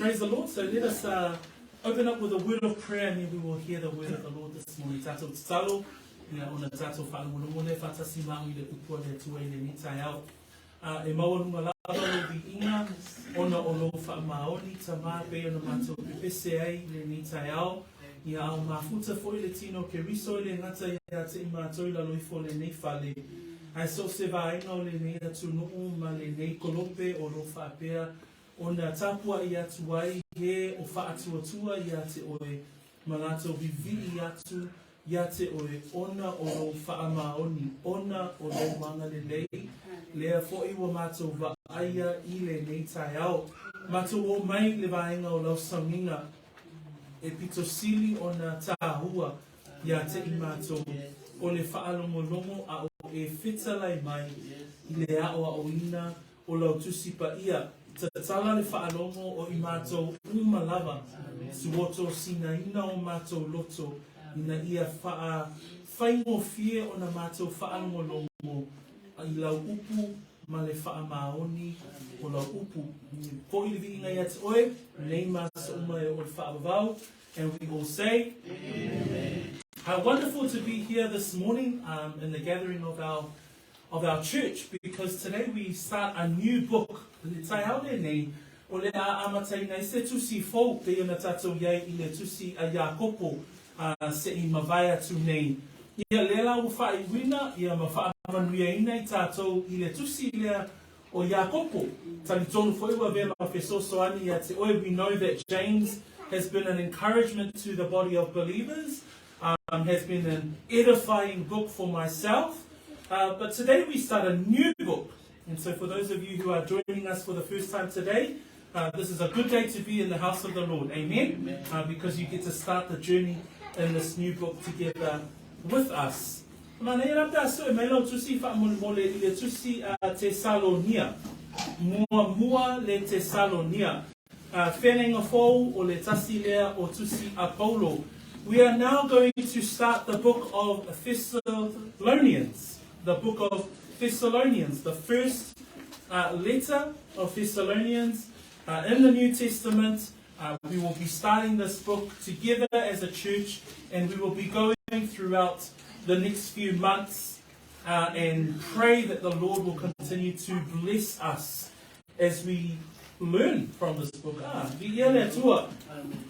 Praise the Lord. So let us uh, open up with a word of prayer and then we will hear the word of the Lord this morning. Tātou tatalo, ia ona tātou whaalongolongo le whaatasi mau i le upu a le Atua i lenei taeao. Uh, e maualunga lava lou viiga, ona o lou faamaoni, Tamā, pei ona matou pepese ai i lenei taeao, ia ao mafuta foi le tino o Keriso e le gata ia te i matou i lalo ifo o lenei fale, ae so o se vaega o lenei atunuu ma lenei kolope o lo o faapea ona tapuai atu ai he o faatuatua ia te oe ma latou vivii atu ia te oe ona o lou faamaoni, ona o lou agalelei, lea foi ua matou vaaia i lenei taeao. Matou o mai i le vaega o lau sauniga e pito sili ona tahua ia te i matou o le faalogologo a o e fetalai mai i le aoaoina o lau Tusi Paia, tatala le faalogo o i matou uma lava, suoto sinaina o matou loto ina ia faafaigofie ona matou faalogologo i lau upu ma le faamaoni o lau upu. Foi le viiga ia te oe, nei ma aso uma e oo i le faavavau. And we all say, Amen. How wonderful to be here this morning um, in the gathering of our of our church because today we start a new book. Le taeao lenei, o le a amataina ai se tusi fou pei ona tatou i ai i le tusi a Iakopo uh, se i mavae atu nei. Ia lea la ua faaiuina ia ma faamanuiaina i tatou i le tusi lea o Iakopo. Talitonu foi ua avea ma fesoasoani ia te oe. We know that James has been an encouragement to the body of believers. Um, has been an edifying book for myself. Uh, but today we start a new book. And so for those of you who are joining us for the first time today, uh, this is a good day to be in the house of the Lord. Amen? Amen. Uh, because you get to start the journey in this new book together with us. Manaia la pe a sue mai lau tusi faamolemole i le tusi a Tesalonia. Muamua le Tesalonia. Whenenga fou o le tasi lea o tusi a Paulo. We are now going to start the book of Thessalonians. The book of Thessalonians, the first uh, letter of Thessalonians uh, in the New Testament. Uh, we will be starting this book together as a church and we will be going throughout the next few months uh, and pray that the Lord will continue to bless us as we learn from this book. Ah, viia le Atua.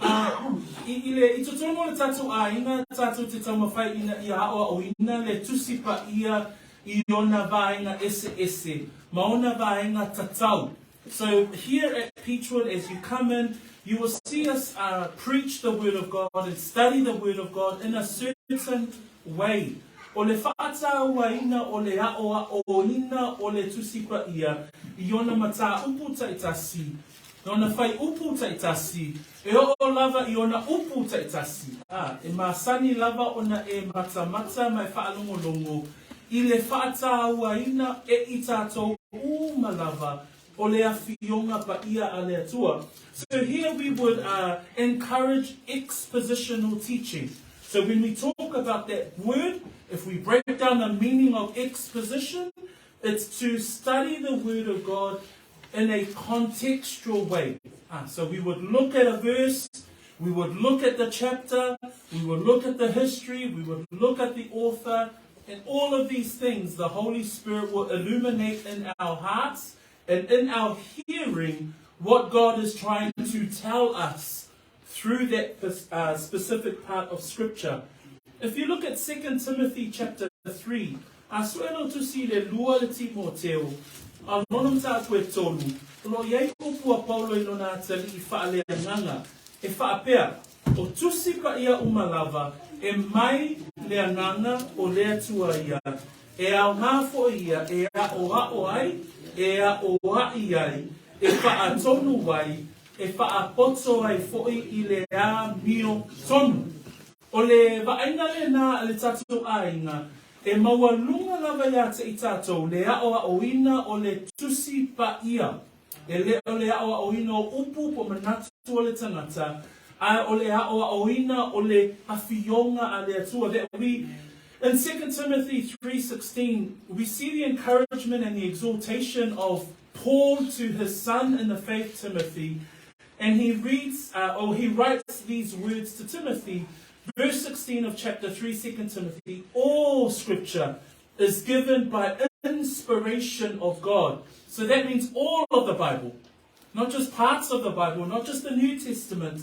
Ah, i, i le, i totonu o le tatou āiga, tatou te taumawhai ina ia aʻoaʻoina le Tusi Paia i ona vaega eseese ma ona vaega tatau. So here at Peachwood, as you come in, you will see us uh, preach the Word of God and study the Word of God in a certain way. O le faataauaina o le aʻoaʻoina o le Tusi Paia i ona matāupu taitasi, i ona whaiupu taitasi, e oo lava i ona upu taitasi, ā, e masani lava ona e matamata ma e faalogologo i le faataauaina e i tatou uma lava o le afioga paia a le Atua. So here we would uh, encourage expositional teaching. So when we talk about that word, if we break down the meaning of exposition, it's to study the Word of God in a contextual way. Ah, so we would look at a verse, we would look at the chapter, we would look at the history, we would look at the author, and all of these things the Holy Spirit will illuminate in our hearts and in our hearing what God is trying to tell us through that uh, specific part of Scripture. If you look at 2 Timothy chapter 3, a sue lau tusi i le lua le Timoteo, a lona mataupu e tolu, o lo o i ai upu a Paulo i lona atalii faaleagaga, e faapea, O tusi paia uma lava, e mai le agaga o le Atua ia, e aoga foi ia e aʻoaʻo ai, e aʻoaʻi ai, e faatonu ai, e faapoto ai foi i le amio tonu. O le vaaiga lenā a le tatou aiga, e maualuga lava iā te i tatou le aʻoaʻoina o le Tusi Paia. E le o le aʻoaʻoina o upu po o manatu o le tagata, a o le aʻoaʻoina o le afioga a le Atua. That we, in 2 Timothy 3.16, we see the encouragement and the exhortation of Paul to his son in the faith, Timothy. And he reads, or he writes these words to Timothy, verse 16 of chapter 3, 2 Timothy, all scripture is given by inspiration of God. So that means all of the Bible, not just parts of the Bible, not just the New Testament,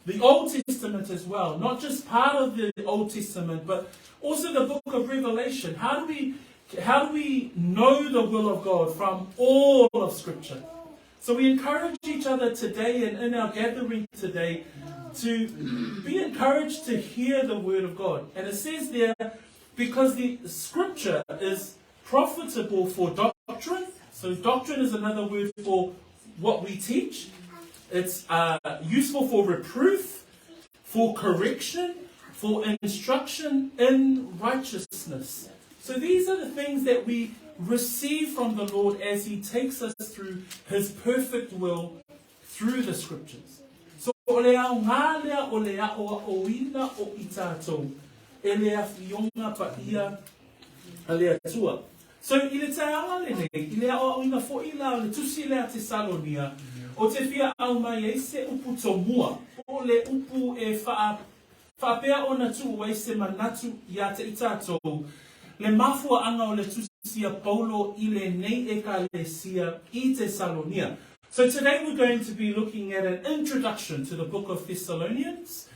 the Old Testament as well, not just part of the Old Testament, but also the book of Revelation. How do we how do we know the will of God from all of Scripture? So we encourage each other today and in our gathering today to be encouraged to hear the word of God. And it says there, because the scripture is profitable for doctrine. So doctrine is another word for what we teach. It's useful for reproof, for correction, for instruction in righteousness. So these are the things that we receive from the Lord as He takes us through His perfect will through the scriptures. So o le aoga lea o le aʻoaʻoina o i tātou e le Afioga Paia a le Atua. So i le taeaoga lenei, i le aʻoaʻoina foʻi la o le tusi lea Tesalonia, ou te fia aumai ai se upu tomua, po o le upu e wha faapea ona tuu ai se manatu iā te i tātou, le mafuaʻaga o le tusi a Paulo i lenei Ekalesia i Tesalonia. So today we're going to be looking at an introduction to the book of Thessalonians,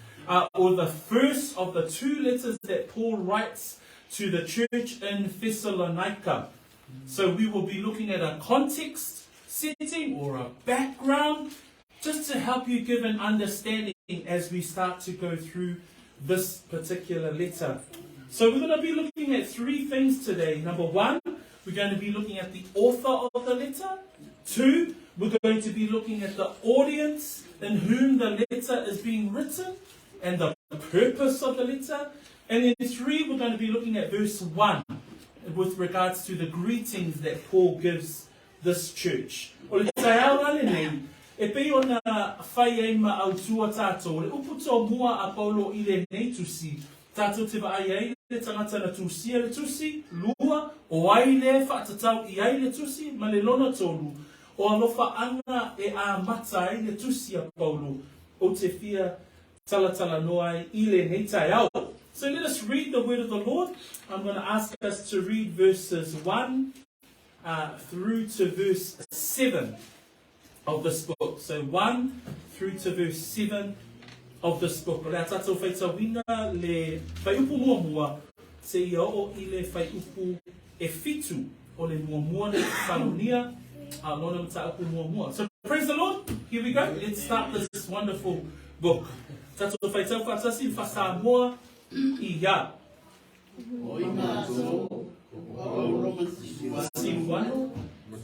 or the first of the two letters that Paul writes to the church in Thessalonica. So we will be looking at a context setting or a background just to help you give an understanding as we start to go through this particular letter. So we're going to be looking at three things today. Number one, we're going to be looking at the author of the letter. Two, we're going to be looking at the audience in whom the letter is being written and the purpose of the letter. And then three, we're going to be looking at verse 1 with regards to the greetings that Paul gives this church. O le taeao lenei, e pei ona fai ai ma autua tātou, le upu tomua a Paulo i lenei tusi, tātou te vaai ai le tagata na tusia le tusi, lua, o ai le faatatau i ai le tusi, ma le lona tolu, o alofaʻaga e amata ai le tusi a Paulo, ou te fia talatalanoa ai i lenei taeao. So let us read the word of the Lord. I'm going to ask us to read verses 1 through to verse 7 of this book. So 1 through to verse 7 of this book. O le a tātou faitauina le fuaiupu muamua seia oo i le fuaiupu e 7 o le muamua le Tesalonia a lona mataupu muamua. So praise the Lord. Here we go. Let's start this wonderful book. Tātou faitau faatasi le faa-Samoa i ia. O i mātou, o Paulo ma Siluano,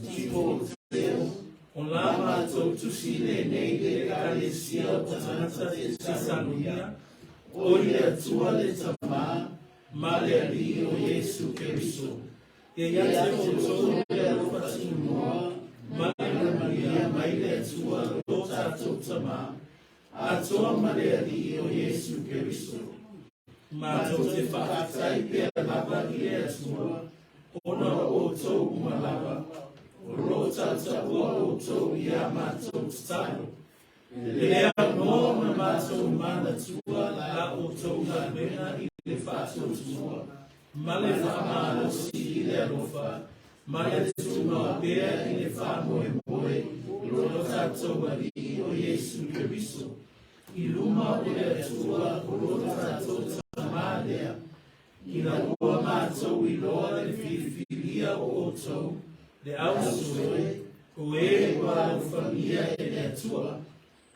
Timoteo, o la mātou tusi lenei i le Ekalesia o tagata Tesalonia, o i le Atua le Tamā, ma le Alii o Iesu Keriso. E ia ia te te outou outou le le alofa alofa tunoa, tunoa, ma ma le le manuia manuia mai mai le le Atua Atua lo lo tātou tātou Tamā, Tamā, atoa atoa ma ma le le Alii Alii o o Iesu Iesu Keriso. Keriso. Mātou Mātou te te faafetai faafetai pea pea lava lava i i le le Atua, Atua, ona ona o o outou outou uma uma lava, lava, o o loo loo tautaua tautaua outou outou i i a a mātou mātou tatalo. tatalo. Le Le aunoa aunoa ona ona mātou mātou manatua manatua la la outou outou galuega galuega i i le le faatuatua, faatuatua, ma ma le le faamalosi faamalosi i i le le alofa, alofa, ma ma le le tumau tumau pea pea i i le le faamoemoe faamoemoe i i lo lo tātou tātou Alii Alii o o Iesu Iesu Keriso. Keriso. I I luma luma o o le le Atua Atua o o lo lo tātou tātou Tamā Tamā lea, lea, ina ina ua ua mātou mātou iloa iloa le le filifilia filifilia o o outou, outou, le le ausoe, ausoe, o o e e ua ua alofagia alofagia e e le le Atua, Atua,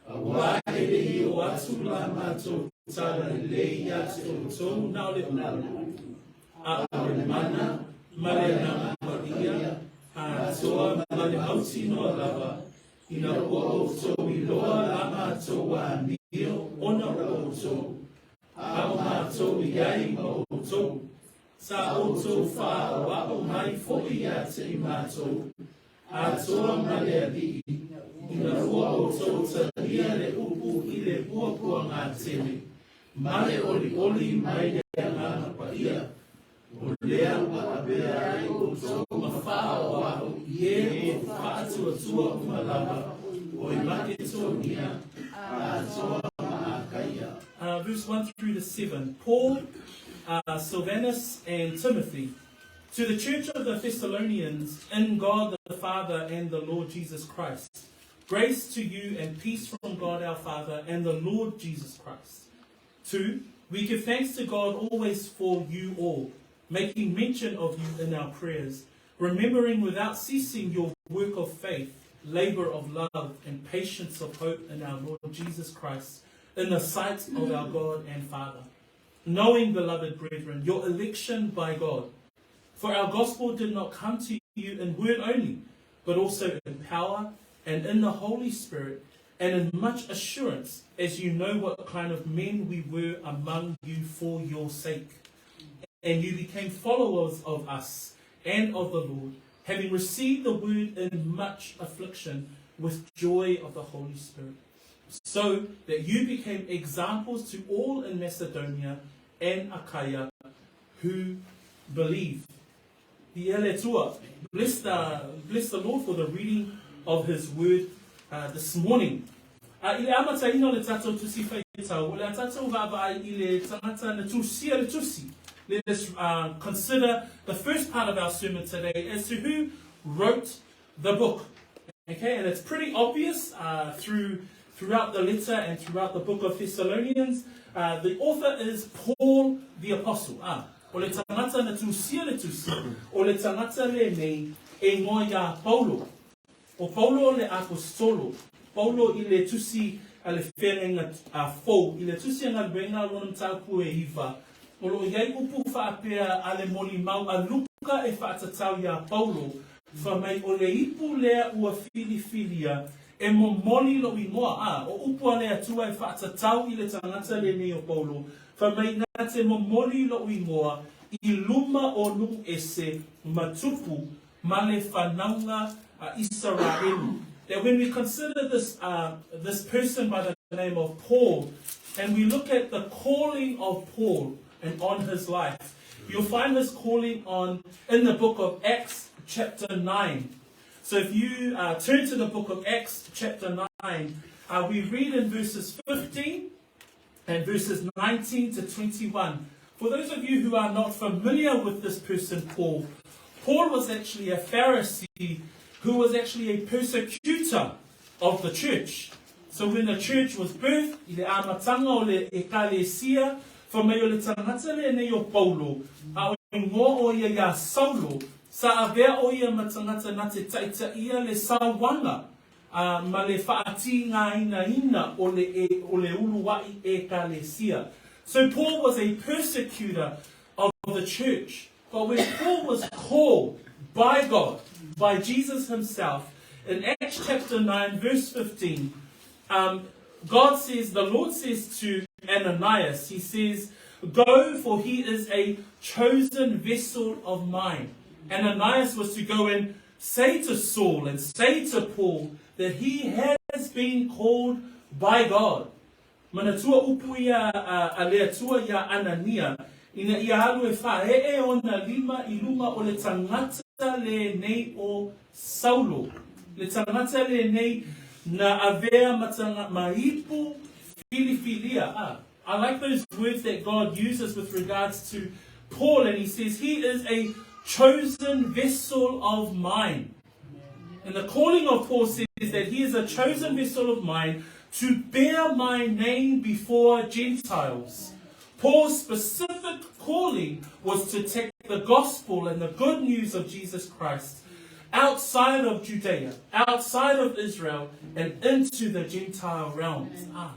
auā auā e e le le i i oo oo atu atu la la mātou mātou tala tala lelei lelei ia ia te te outou outou na o le na o upu, le upu, a a o o le le mana mana ma ma le le Agaga Agaga Paia, Paia, atoa atoa ma ma le le mautinoa mautinoa lava, lava, ina ina ua ua outou outou iloa iloa la la mātou mātou amio amio ona ona o o outou, outou, a a o o mātou mātou i i ai ai ma ma outou, outou, sa sa outou outou faaoao faaoao mai mai foʻi foʻi ia ia te te i i mātou, mātou, atoa atoa ma ma le le Alii, Alii, ina ina ua ua outou outou talia talia le le upu upu i i le le puapuagatele, puapuagatele, ma ma le le olioli olioli mai mai le le Agaga Agaga Paia, Paia, o o lea lea ua ua avea avea ai ai outou outou ma ma faaoao faaoao i i e e o o faatuatua faatuatua uma uma lava lava, o O i Maketonia, atoa ma Akaia. Verse 1 through to 7. Paul, Silvanus, and Timothy, to the church of the Thessalonians, in God the Father and the Lord Jesus Christ, grace to you and peace from God our Father and the Lord Jesus Christ. 2. We give thanks to God always for you all, making mention of you in our prayers, remembering without ceasing your work of faith, labor of love, and patience of hope in our Lord Jesus Christ, in the sight of our God and Father. Knowing, beloved brethren, your election by God. For our gospel did not come to you in word only, but also in power and in the Holy Spirit and in much assurance, as you know what kind of men we were among you for your sake. And you became followers of us and of the Lord, having received the word in much affliction with joy of the Holy Spirit, so that you became examples to all in Macedonia and Achaia who believe. Bless the, bless the Lord for the reading of His word this morning. I le amataina o le tātou tusi whaitau, o le a tātou vaavaai i le tangata na tusia le tusi. Let us consider the first part of our sermon today as to who wrote the book. Okay, and it's pretty obvious throughout the letter and throughout the book of Thessalonians. The author is Paul the Apostle. Ah, o le tangata na tusia le tusi, o le tangata le nei e ngoa ia Paulo. O Paulo le apostolo. Paulo i le tusi a le whenenga a fou, i le tusi a ngā luenga lona mtāku e iwa. O lo iai upu whaapea a le moli mau a Luka e whaatatau ia Paulo, wha mai o le ipu lea ua whiliwhilia e momoli lo ingoa. A, o upu a le atua e whaatatau i le tangata le nei o Paulo, wha mai ngā te momoli lo ingoa i luma o nu ese matupu ma le whanaunga a Israelu. That when we consider this person by the name of Paul, and we look at the calling of Paul and on his life, you'll find this calling on in the book of Acts chapter 9. So if you turn to the book of Acts chapter 9, we read in verses 15 and verses 19 to 21. For those of you who are not familiar with this person, Paul, Paul was actually a Pharisee who was actually a persecutor of the church. So when the church was birthed, i le amatanga o le ekalesia, wha mai o le tangata le nei o Paulo, a o ingoa o ia ia Saulo, sa avea o ia ma tangata nā te taita ia le sawanga, ma le whaati ngā ina ina o le, e, o le uluai ekalesia. So Paul was a persecutor of the church. But when Paul was called by God, by Jesus himself, in Acts chapter 9, verse 15, God says, the Lord says to Ananias, he says, "Go, for he is a chosen vessel of mine." Ananias was to go and say to Saul and say to Paul that he has been called by God. Manatua upu ia a le atua ia Anania, ina ia alu e whaee o na lima i lunga o le tangata le nei o Saulo. Le tangata le nei na avea matanga maipu filifilia. Ah, I like those words that God uses with regards to Paul, and he says he is a chosen vessel of mine. And the calling of Paul says that he is a chosen vessel of mine to bear my name before Gentiles. Paul's specific calling was to take the gospel and the good news of Jesus Christ outside of Judea, outside of Israel, and into the Gentile realms. Ah.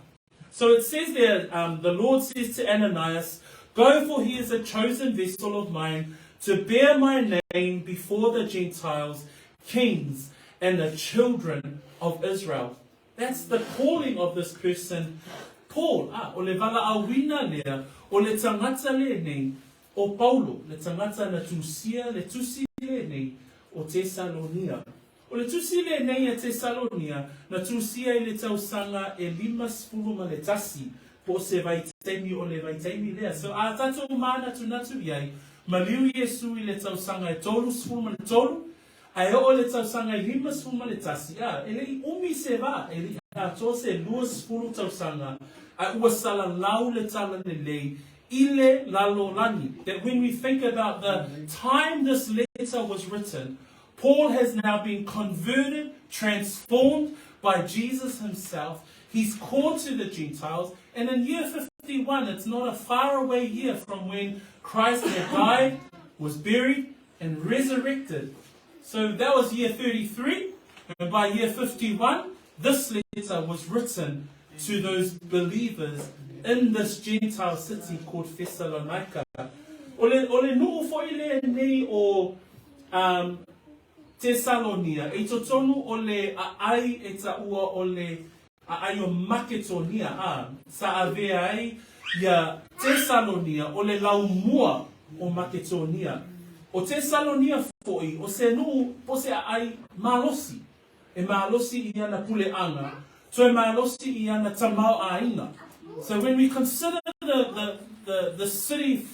So it says there, the Lord says to Ananias, "Go, for he is a chosen vessel of mine to bear my name before the Gentiles, kings, and the children of Israel." That's the calling of this person, Paul. Ah, o le vala awina lea, o le tangata le nei, o Paulo, le tangata na tusia, le tusi le nei, o Tesalonia. O le tusi le nei a Tesalonia, na tusia i le tausanga e 51, po se vaitaimi o le vaitaimi lea. So a tātou mānatunatu iai, maliu Iesu i le tausanga e 33, Ae oo i le tausaga e 51, a, e le i umi se vā, e le i atoa se 20 tausaga, a ua salalau le talalelei i le lalolagi. That when we think about the time this letter was written, Paul has now been converted, transformed by Jesus himself. He's called to the Gentiles. And in year 51, it's not a faraway year from when Christ had died, was buried, and resurrected. So that was year 33. And by year 51, this letter was written to those believers in this Gentile city called Thessalonica. O le, o le nuu foi lenei o um, Tesalonia, i totonu o le aai e taua o le aai o Maketonia, a, sa avea ai ia Tesalonia o le laumua o Maketonia. O Tesalonia foi, o se nuu po se aai malosi, e malosi i ana puleaga, toe malosi i ana tamaoaiga. So when we consider the, the, the, the city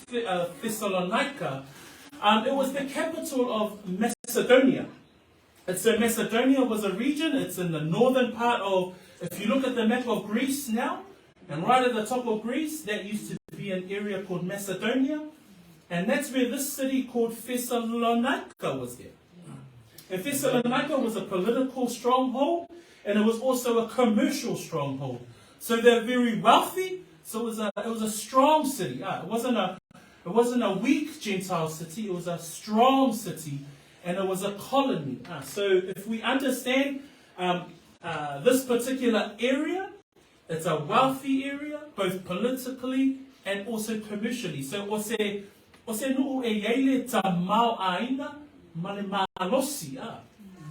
Thessalonica, um, it was the capital of Macedonia. And so Macedonia was a region, it's in the northern part of, if you look at the map of Greece now, and right at the top of Greece, that used to be an area called Macedonia. And that's where this city called Thessalonica was there. And Thessalonica was a political stronghold, and it was also a commercial stronghold. So they're very wealthy. So it was a, it was a strong city. Ah, it wasn't a it wasn't a weak Gentile city. It was a strong city, and it was a colony. Ah, so if we understand um, uh, this particular area, it's a wealthy area, both politically and also commercially. So o se, o se nuu e iai le tamaoaiga ma le malosi. Ah.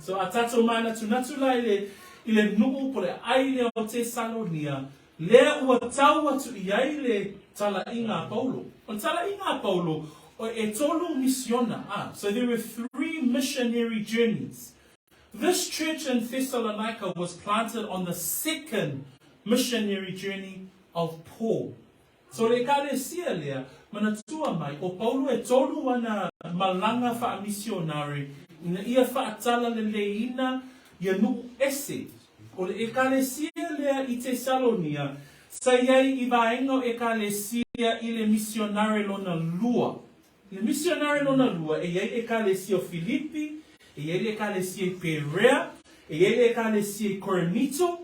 So a tatou manatunatu la i le, i le nuu po le aai lea o Tesalonia, lea ua tau atu i ai le talaiga a Paulo. O le talaiga a Paulo, o e tolu misiona. Ah. So there were three missionary journeys. This church in Thessalonica was planted on the second missionary journey of Paul. So le ekalesia lea, manatua mai, o Paulo e tolu ana malaga faamisionare ina ia faatalaleiina ia nuu ese. O le ekalesia lea i Tesalonia, sa i ai i vaega o ekalesia i le misionare lona lua. Le misionare lona lua, e i ai le ekalesia o Filipi, e i ai le ekalesia i Perea, e i ai le ekalesia i Korinito,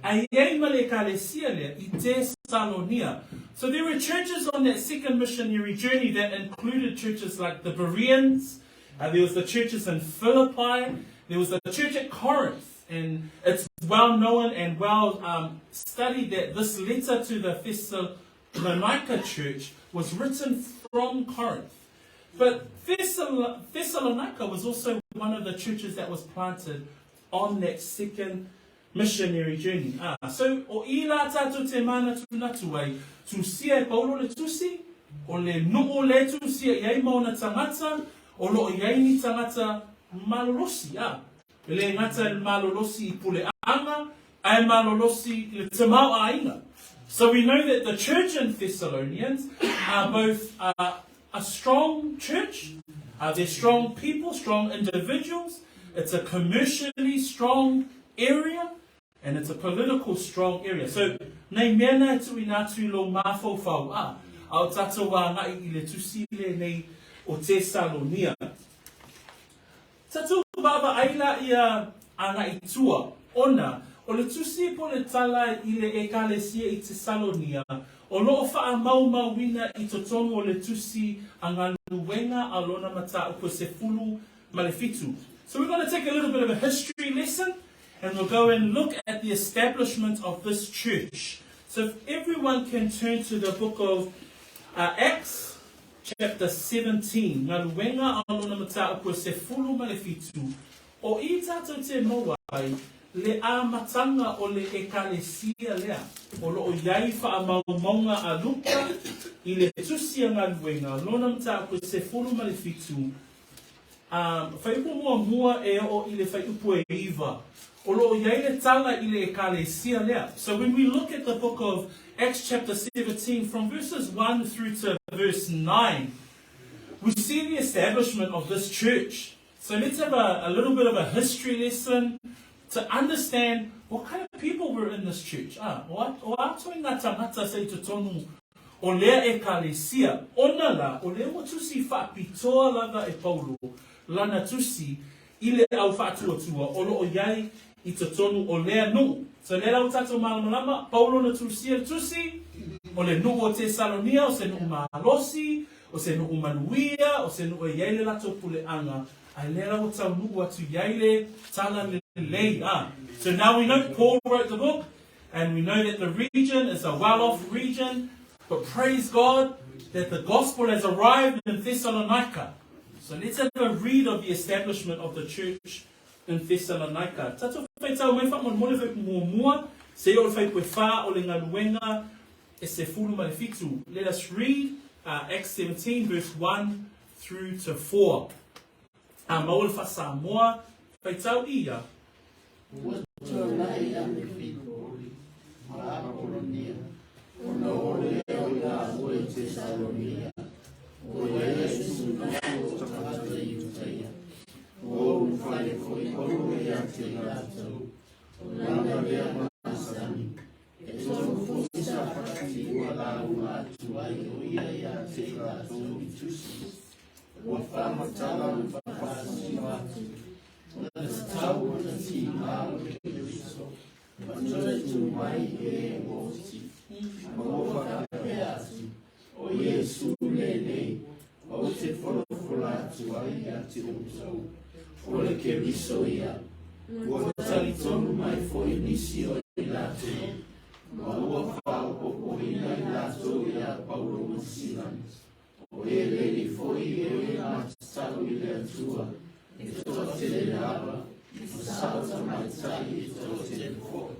a i ai ma le ekalesia lea i Tesalonia. So there were churches on that second missionary journey that included churches like the Bereans, uh, there was the churches in Philippi, there was the church at Corinth, and it's well known and well um, studied that this letter to the Thessalonica church was written from Corinth. But Thessal- Thessalonica was also one of the churches that was planted on that second missionary journey. Ah, so, o i la tātou te mānatunatu ai, tusia e Paulo le tusi, o le nuu le tusia i ai maona tangata, o loo i ai ni tangata malolosi. Ah, e le gata i le malolosi i puleaga, ae malolosi i le tamaoaiga. So we know that the church in Thessalonians are both uh, a strong church, uh, they're strong people, strong individuals. It's a commercially strong area, and it's a political strong area. So, nei mea na e tuuina atu i lou mafaufau, a, a o tatou agai i le tusi lenei o Tesalonia. Tatou vaavaai la ia agai i tua, ona o le tusi po le tala i le Ekalesia i Tesalonia, o lo o faamaumauina i totonu o le tusi a Galuega a lona mataupu e sefulu ma le fitu. So we're going to take a little bit of a history lesson and we'll go and look at the establishment of this church. So if everyone can turn to the book of uh, Acts, chapter 17, Galuega a lona mataupu e sefulu ma le fitu, o i tatou te maua ai le amataga o le Ekalesia lea, o lo o i ai faamaumauga a Luka i le tusi a Galuega, lona mataupu e sefulu ma le fitu, a, fuaiupu muamua e oo i le fuaiupu e iva, o lo o i ai le tala i le Ekalesia lea. So when we look at the book of Acts chapter 17, from verses 1 through to verse 9, we see the establishment of this church. So let's have a, a little bit of a history lesson to understand what kind of people were in this church. Ah, o, o ato i ngā tangata se i totonu o lea ekalesia, ona la, o lea ua tusi whaapitoa lava e Paulo, lana tusi i le au faatuatua o loo iai i totonu o lea nuu. So lea la ua tatou malamalama, Paulo na tusia le tusi, o le nuu o Tesalonia, o se nuu malosi, o se nuu manuia, o se nuu e iai le latou puleaga, ae lea la ua taunuu atu iai le tala lelei. Ah. So now we know Paul wrote the book, and we know that the region is a well-off region, but praise God that the gospel has arrived in Thessalonica. So let's have a read of the establishment of the church in Thessalonica. Tatou faitau mai faamolemole fai muamua, seia o le faipue whā o le galuega e 17. Let us read Acts 17 verse 1 through to 4. A maua le faa-Samoa, faitau ia. Ua tuanai Amefipoli ma Apolonia, ona oo lea o i laua i Tesalonia, ua i ai se usugafono o tagata Iutaia. Ua ulufale foi Paulo ia te i latou, o lana lea masani, e tonu foi sa fakati ua lauga atu ai o ia ia te i latou i tusi, ua faamatala ma faasino atu, na tatau ona tiga o le Keriso, ma toe tū mai i e ua oti, ma ua faapea atu, o Iesu lenei, ou te folafola atu ai ia te outou, o le Keriso ia, ua talitonu mai foi nisi o i latou, ma ua faaopoopoina i latou iā Paulo ma Sila, o eleni foi e matatau i le Atua, e toatele lava, ma sao tamaitai e toatele foi.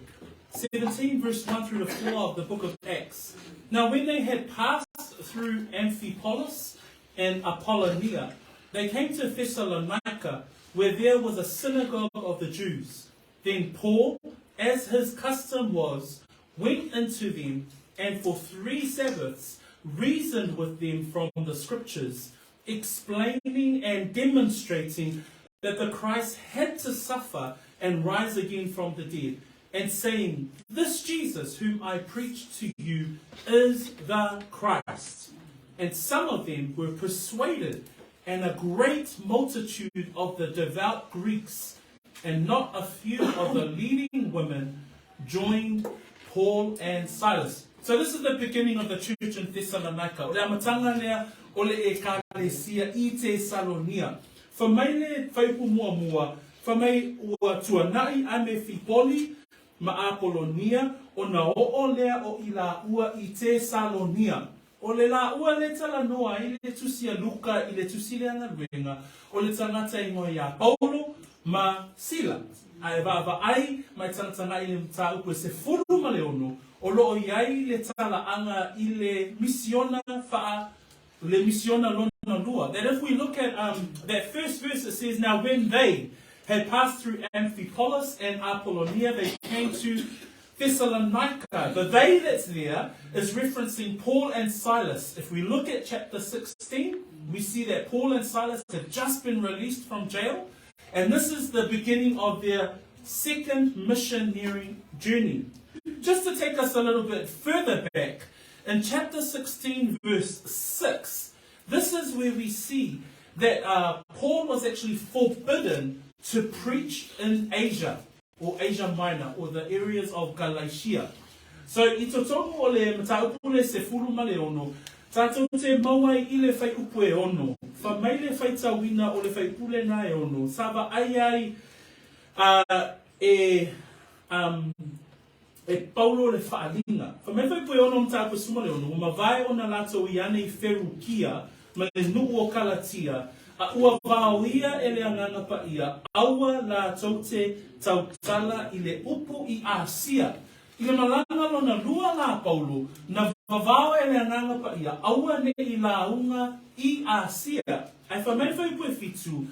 17 verse 1 through to 4 of the book of Acts. Now when they had passed through Amphipolis and Apollonia, they came to Thessalonica, where there was a synagogue of the Jews. Then Paul, as his custom was, went into them and for three Sabbaths reasoned with them from the Scriptures, explaining and demonstrating that the Christ had to suffer and rise again from the dead, and saying, This Jesus whom I preach to you is the Christ. And some of them were persuaded, and a great multitude of the devout Greeks, and not a few of the leading women, joined Paul and Silas. So this is the beginning of the church in Thessalonica. O le amataga lea o le ekalesia i Tesalonia. Fa mai le faipu muamua, fa mai ua tuanai Amefipoli ma Apolonia ona oo lea o i laua i Tesalonia. O le laua le talanoa ai le tusi a Luka i le tusi lea galuega o le tagata igoa iā Paulo ma Sila, a e vaavaai mai tagatagai i le mataupu e 16 o loo i ai le talaaga i le misiona faa le misiona lona lua. That if we look at um, that first verse, it says, Now when they had passed through Amphipolis and Apollonia, they came to Thessalonica. The they that's there is referencing Paul and Silas. If we look at chapter 16, we see that Paul and Silas have just been released from jail, and this is the beginning of their second missionary journey. Just to take us a little bit further back, in chapter 16, verse 6, this is where we see that Paul was actually forbidden to preach in Asia, or Asia Minor, or the areas of Galatia. So, i totonu o le mataupu le 16, tātou te mau ai i le whaiupu e ono, fa mai le whaitauina o le whaipule nā e ono, sa vaai ai e um, e Paulo le faaaliga. Fai mai faipu e ono mataupu e 16, ua mavae ona latou i ane i Ferukia ma le nuu o Kalatia, a ua vaoia e le Agaga Paia, aua latou te tautala i le upu i Asia. I le malaga lona lua la a Paulo, na vavao e le Agaga Paia, aua nei lauga i Asia. Ae fai mai le faiupu e fitu,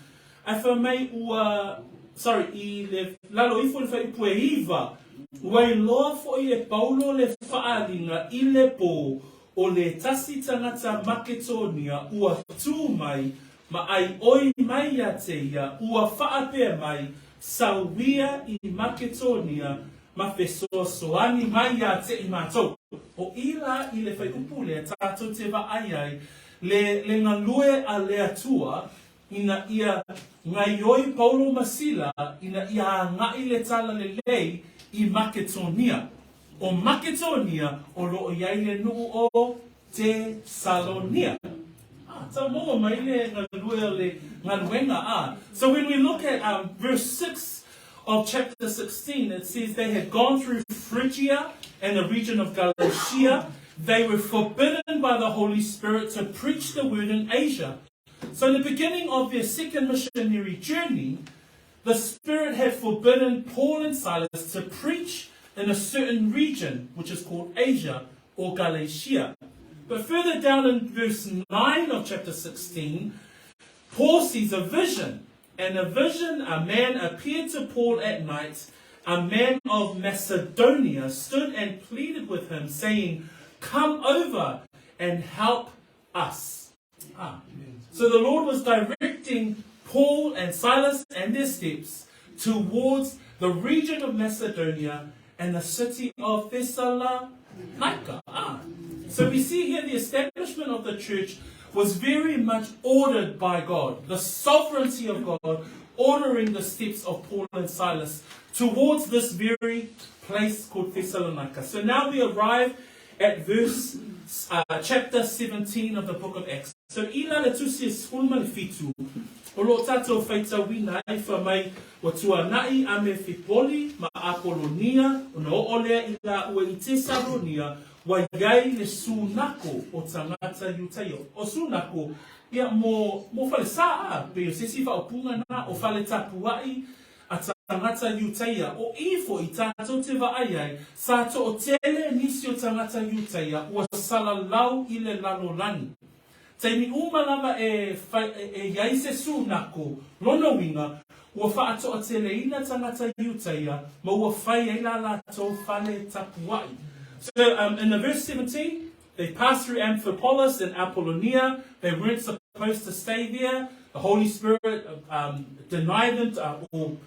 Ae fai mai ua, sorry, i le lalo ifo i le fuaiupu e iva, ua iloa foi e Paulo le faaaliga i le pō o le tasi tagata Maketonia ua tū mai, Ma ʻaiʻoi mai iā te ia, ua faapea mai, Sauia i Maketonia ma fesoasoani mai iā te i mātou. O i la i le whaiupu lea tātou te vaai ai le le galue a le Atua ina ia ngaioi Paulo ma Sila ina ia agaʻi le tala lelei i Maketonia. O Maketonia o loo iai le nuu o Tesalonia. Ah, tau maua mai le galue o le galuega ah. So when we look at um, verse 6 of chapter 16, it says they had gone through Phrygia and the region of Galatia. They were forbidden by the Holy Spirit to preach the word in Asia. So in the beginning of their second missionary journey, the Spirit had forbidden Paul and Silas to preach in a certain region, which is called Asia or Galatia. But further down in verse 9 of chapter 16, Paul sees a vision. And a vision, a man appeared to Paul at night, a man of Macedonia stood and pleaded with him, saying, Come over and help us. Ah. So the Lord was directing Paul and Silas and their steps towards the region of Macedonia and the city of Thessalonica. Ah. So we see here the establishment of the church was very much ordered by God, the sovereignty of God ordering the steps of Paul and Silas towards this very place called Thessalonica. So now we arrive at verse uh, chapter 17 of the book of Acts. So i la le tusi e 17, o loo tātou whaitauina ai wha mai ua tuanaʻi a me Fipoli ma Apolonia, ona oo lea i la ua i Tesalonia, ua iai le sunako o tagata Iutaia. O sunako, ia, mo, mo falesa a, pei o se isi faaupuga na, o fale tapuaʻi a tagata Iutaia, o i foʻi tātou te vaai ai, sa toʻatele nisi o tagata Iutaia ua salalau i le lalolagi. Taimi uma lava e e iai se sunako, lona uiga, ua faatoʻateleina tagata Iutaia ma ua fai ai la latou fale tapuaʻi. So, um, in the verse 17, they passed through Amphipolis and Apollonia. They weren't supposed to stay there. The Holy Spirit um, denied them to, uh, or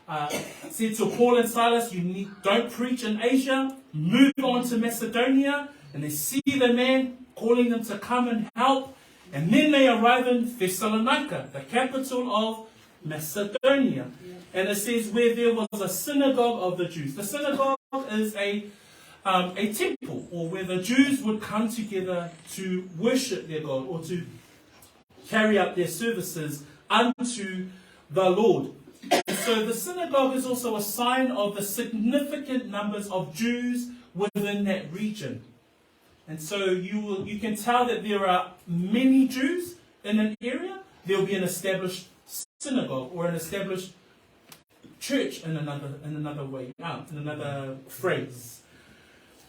uh, said to Paul and Silas, you need, don't preach in Asia, move on to Macedonia. And they see the man calling them to come and help. And then they arrive in Thessalonica, the capital of Macedonia. And it says where there was a synagogue of the Jews. The synagogue is a, um, a temple or where the Jews would come together to worship their God or to carry out their services unto the Lord. And so the synagogue is also a sign of the significant numbers of Jews within that region. And so you, will, you can tell that there are many Jews in an area. There will be an established synagogue or an established church in another, in another way, out, in another phrase.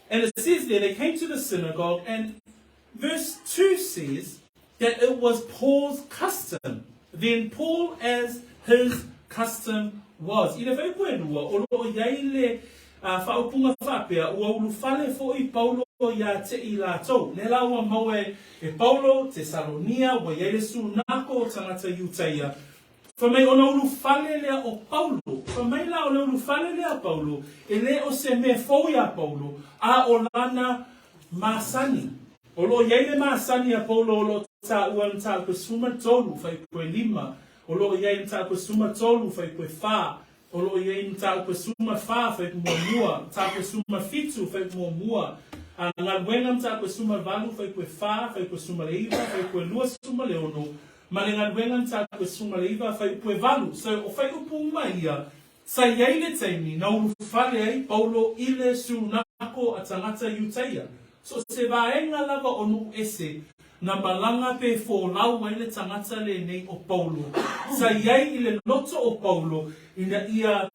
And it says there, they came to the synagogue, and verse 2 says that it was Paul's custom. Then Paul, as his custom was. I le whaipu e lua, o loo iai le uh, whaopunga whapea, ua ulufale foʻi Paulo iā te i lātou. Le la ua mau e, e Paulo, Tesalonia, ua iai le sunako o tagata Iutaia. Fai mai ona ulufale lea o Paulo. Fai mai la o le ulufale lea a Paulo, e le o se mea fou iā Paulo, a o lana masani. O loo iai le masani a Paulo o loo taua i le mataupu e 13 fuaiupu e 5, o loo iai le mataupu e 13 fuaiupu e 4, o loo iai le mataupu e 14 fuaiupu muamua, mataupu e 17 fuaiupu muamua, a galuega mataupu e 18 fuaiupu e 4, fuaiupu e 19, fuaiupu e 26, ma le galuega mataupu e 19 fuaiupu e 8. So o fuaiupu uma ia, sa iai le taimi na ulufale ai Paulo i le sunako a tagata Iutaia. So se vaega lava o nuu ese na malaga pe folau ai le tagata lenei o Paulo, sa iai i le loto o Paulo ina ia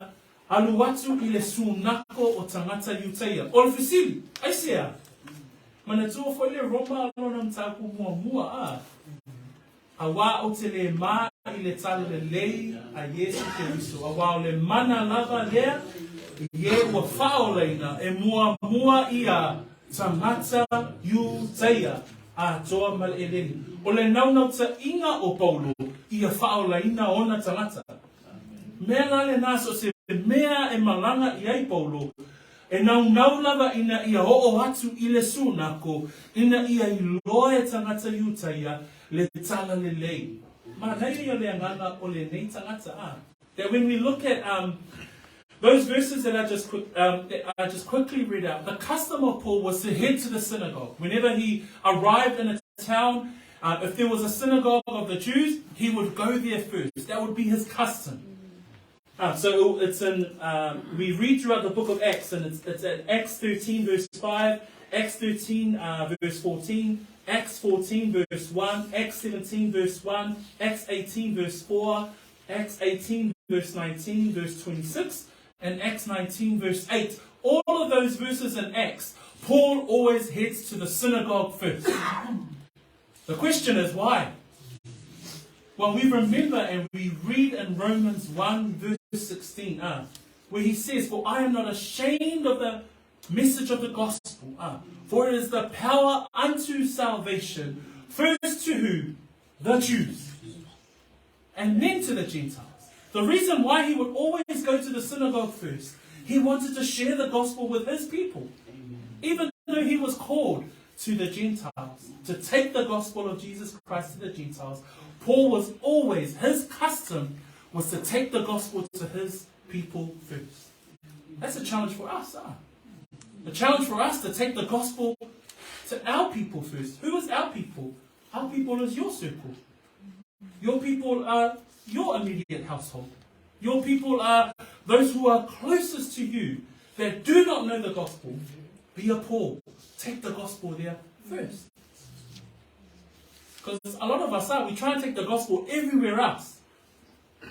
alu atu i le sunako o tagata Iutaia. O le fesili, aisea? Manatua foʻi le Roma lona mataupu muamua a? Auā ou te lē mā i le tala lelei a Iesu Keriso, auā o le mana lava lea i e ua faaolaina e muamua iā tagata Iutaia atoa ma le eleni. O le naunautaiga o Paulo, Ia faaolaina ona tagata. Mea la lena so o se mea e malaga i ai Paulo, e naunau lava ina ia oo atu i le sunako ina ia iloa e tagata Iutaia le tala lelei. Manaia ia le agaga o lenei tagata, a. That when we look at um, those verses that I just quick, um, that I just quickly read out, the custom of Paul was to head to the synagogue. Whenever he arrived in a town, uh, if there was a synagogue of the Jews, he would go there first. That would be his custom. Uh, so it's in, um, we read throughout the book of Acts, and it's, it's at Acts 13, verse 5, Acts 13, uh, verse 14, Acts 14, verse 1, Acts 17, verse 1, Acts 18, verse 4, Acts 18, verse 19, verse 26, and Acts 19, verse 8. All of those verses in Acts, Paul always heads to the synagogue first. The question is why? Well, we remember and we read in Romans 1, verse 16, uh, where he says, For I am not ashamed of the message of the gospel, uh, for it is the power unto salvation, first to who? The Jews, and then to the Gentiles. The reason why he would always go to the synagogue first, he wanted to share the gospel with his people. Amen. Even though he was called to the Gentiles, to take the gospel of Jesus Christ to the Gentiles, Paul was always, his custom was to take the gospel to his people first. That's a challenge for us, huh? A challenge for us to take the gospel to our people first. Who is our people? Our people is your circle. Your people are your immediate household. Your people are those who are closest to you that do not know the gospel. Be a Paul. Take the gospel there first. Because a lot of us are, we try and take the gospel everywhere else.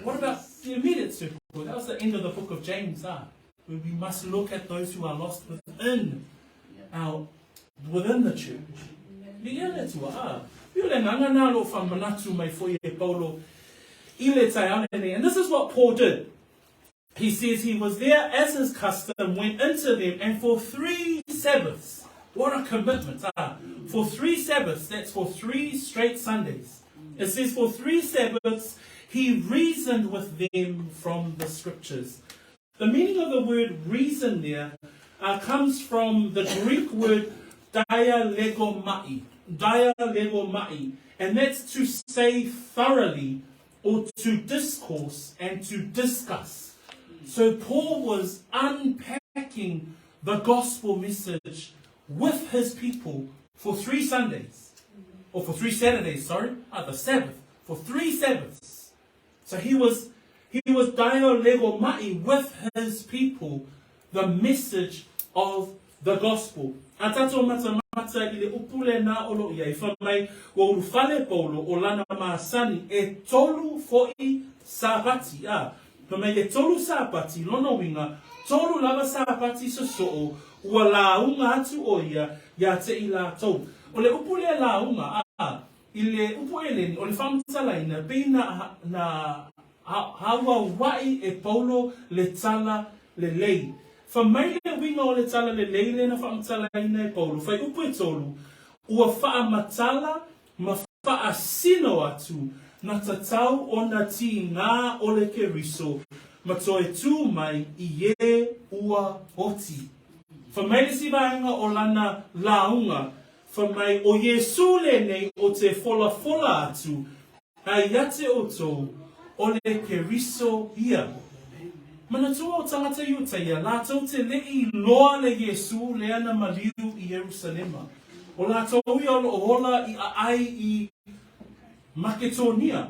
What about the immediate circle? That was the end of the book of James, ah, where we must look at those who are lost within our within the church. Viia le Atua, ah. Pio le agaga nā lo whamanatu mai foi e Paulo i le taeao lenei. And this is what Paul did. He says he was there as his custom, went into them, and for three Sabbaths, what a commitment, ah. For three Sabbaths, that's for three straight Sundays. It says for three Sabbaths, he reasoned with them from the scriptures. The meaning of the word reason there uh, comes from the Greek word dialegomai, dialegomai, and that's to say thoroughly or to discourse and to discuss. So Paul was unpacking the gospel message with his people for three Sundays, or for three Saturdays, sorry, uh, the Sabbath, for three Sabbaths. So he was he was dialegomai with his people the message of the gospel. A tatou matamata i le upu lena o lo ia i wha mai ua ulufale Paulo o lana masani e tolu fo'i Sapati, a, fa mai e tolu Sapati lona uiga, tolu lava Sapati sosoo ua lauga atu o ia ia te i latou. O le upu lea lauga, a, I le upu Eleni, o le faamatalaina, pei na, na hauauaʻi e Paulo le tala lelei. Fa mai le uiga o le tala lelei lea na faamatalaina e Paulo, faiupu e tolu, ua faamatala ma faasino atu na tatau ona tīngā o le Keriso ma toe tū mai i ē ua oti. Fa mai le isi vaega o lana lauga, Fa mai o Iesū lenei o te folafola atu a ia te outou, o le Keriso ia. Manatua o tangata Iutaia, latou te leʻi loa le Iesū lea na maliu i Ierusalema. O latou ia o loo ola i aʻai i Maketonia.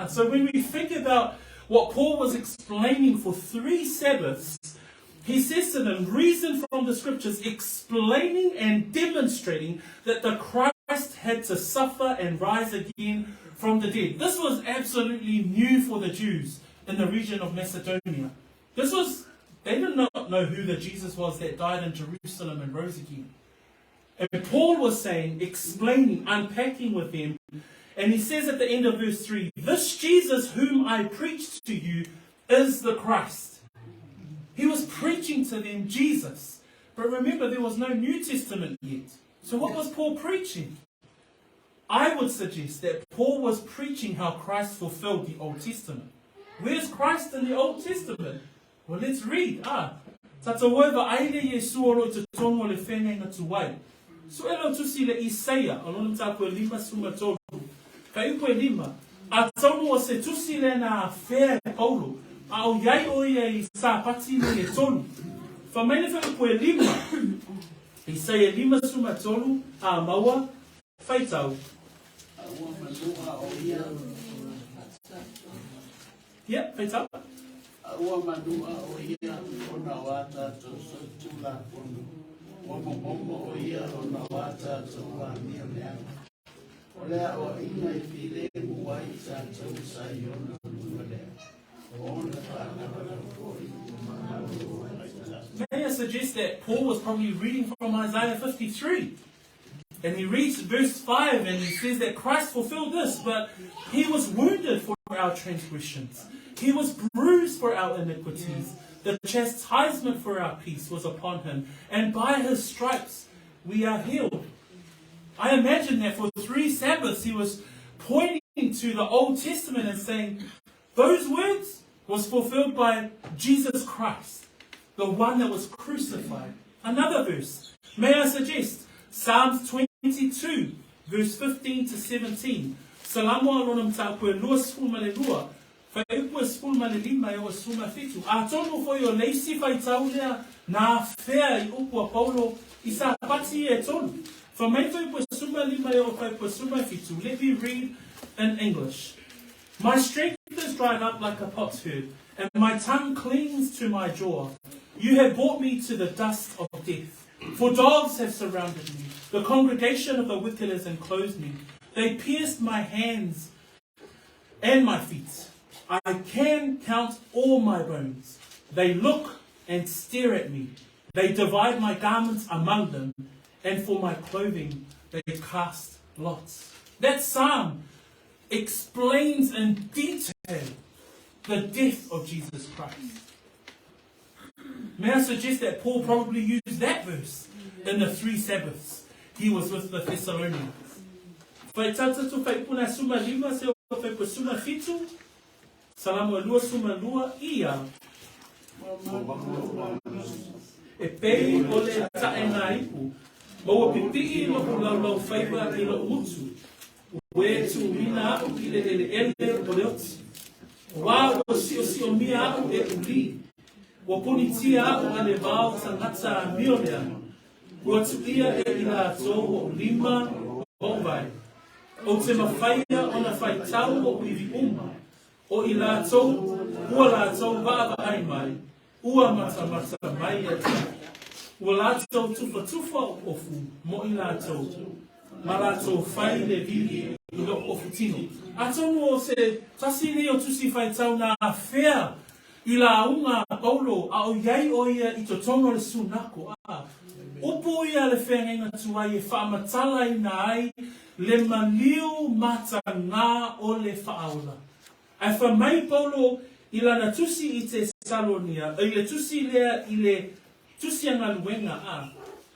So when we think about what Paul was explaining for three Sabbaths, he says to them, reason from the scriptures, explaining and demonstrating that the Christ had to suffer and rise again from the dead. This was absolutely new for the Jews in the region of Macedonia. This was, they did not know who the Jesus was that died in Jerusalem and rose again. And Paul was saying, explaining, unpacking with them, and he says at the end of verse 3 This Jesus whom I preached to you is the Christ. He was preaching to them Jesus. But remember, there was no New Testament yet. So what was Paul preaching? I would suggest that Paul was preaching how Christ fulfilled the Old Testament. Where's Christ in the Old Testament? Well, let's read. Ah, Tatou oe vaai le Iesu o lo i totonu o le whengainga tuai. Sue lau tusi le Isaia, o lona mataupu e 53, fuaiupu e 5, Atonu o se tusi lea na afea e Paulo, a o iai o ia i Sapati nei e tolu. Fai mai le fuaiupu e 5, Isaia 53, a maua, faitau. A ua manua o ia. Ia, faitau. A ua manua o ia ona o a tatou solitulafono, ua momomo o ia ona o a tatou amio leaga. O le aoaiga e filemu ai tatou sa i ona luga lea, o ona faalavelave foi ua malolo ai tatou. May I suggest that Paul was probably reading from Isaiah 53? And he reads verse 5 and he says that Christ fulfilled this, but he was wounded for our transgressions. He was bruised for our iniquities. The chastisement for our peace was upon him, and by his stripes we are healed. I imagine that for three Sabbaths he was pointing to the Old Testament and saying, those words was fulfilled by Jesus Christ, the one that was crucified. Another verse. May I suggest Psalms 22, verse 15 to 17. Salamo a lona mataupu e 22, fuaiupu e 15 e o e 17. Atonu foi o le isi faitau lea na afea i upu a Paulo i Sapati e tolu. Fai mai fuaiupu e 15 e o fuaiupu e 17. Let me read in English. My strength is dried up like a potsherd, and my tongue clings to my jaw. You have brought me to the dust of death. For dogs have surrounded me. The congregation of the wicked has enclosed me. They pierced my hands and my feet. I can count all my bones. They look and stare at me. They divide my garments among them, and for my clothing they cast lots. That psalm explains in detail the death of Jesus Christ. May I suggest that Paul probably used that verse in the three Sabbaths he was with the Thessalonians. Faitau tatou fuaiupu na 15 se o fuaiupu 17, Salamo e 22 ia. E pei o le ta'e ipu, ma ua pipi'i lo'u laulaufaiva i lo'u gutu, ua e tuuina a'u i le eleele o le oti. Auā ua siosiomia a'u e ulī, ua ponitia a'u e le vao tagata amio leaga, ua tuia e i latou o'u lima ma o'u vae. Ou te mafaia ona faitau o'u ivi uma, o i latou ua latou vaavaai mai, ua matamata mai ia te a'u. Ua latou tufatufa o'u ofu mo i latou, ma latou fai le vili i lo'u ofu tino. Atonu o se tasi nei o tusi faitau na afea i lauga a Paulo a o iai o ia i totonu o le sunako a. Upu ia le feagaiga tuai e faamatalaina ai le maliu matagā o le faaola. Ae fai mai Paulo i lana tusi i Tesalonia, i le tusi lea i le tusi a galuega a,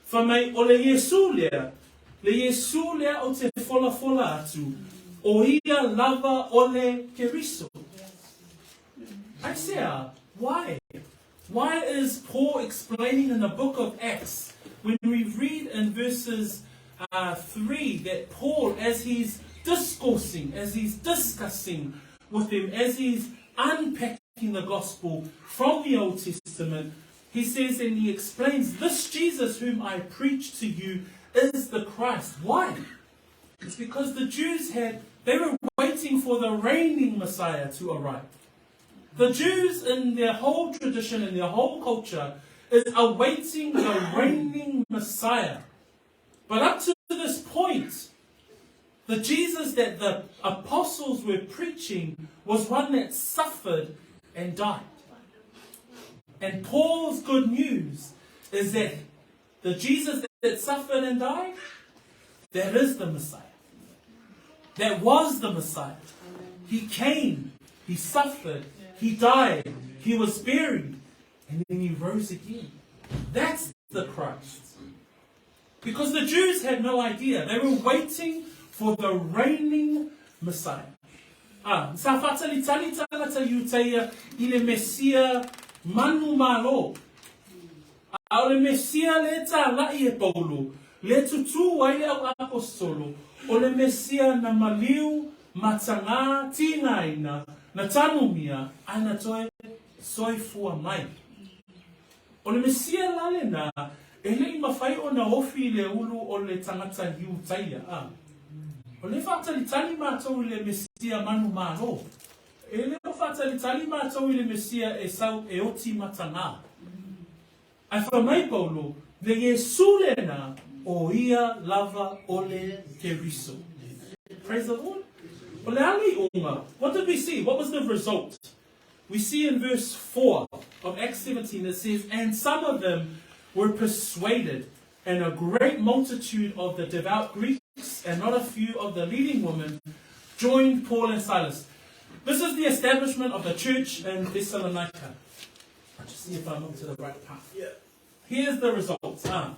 fai mai o le Iesu lea, le Iesu lea ou te folafola atu, o ia lava o le Keriso. Aisea, why? Why is Paul explaining in the book of Acts, when we read in verses 3 that Paul, as he's discoursing, as he's discussing with them, as he's unpacking the gospel from the Old Testament, he says and he explains, this Jesus whom I preach to you is the Christ. Why? It's because the Jews they were waiting for the reigning Messiah to arrive. The Jews in their whole tradition and their whole culture is awaiting the reigning Messiah. But up to this point, the Jesus that the apostles were preaching was one that suffered and died. And Paul's good news is that the Jesus that suffered and died, that is the Messiah. That was the Messiah. He came, he suffered, he died, he was buried, and then he rose again. That's the Christ. Because the Jews had no idea. They were waiting for the reigning Messiah. A, sa faatalitali tagata Iutaia i le Mesia manumalo. A o le Mesia le tala'i e Paulo, le tutū ai le au aposetolo, o le Mesia na maliu matagā tigaina, na tanumia, ae na toe soifua mai. O le Mesia la lenā, e le i mafai ona ofi i le ulu o le tagata Iutaia, a o lea e faatalitali matou i le Mesia manumalo. E le o faatalitali matou i le Mesia e sau e oti matagā. Ae fai mai Paulo, le Iesu lenā, o ia lava o le Keriso. Praise the Lord. O le a le iuga? What did we see? What was the result? We see in verse 4 of Acts 17, it says, And some of them were persuaded, and a great multitude of the devout Greeks, and not a few of the leading women, joined Paul and Silas. This is the establishment of the church in Thessalonica. I'll just see if I'm up to the right path. Yeah. Here's the results. Ah.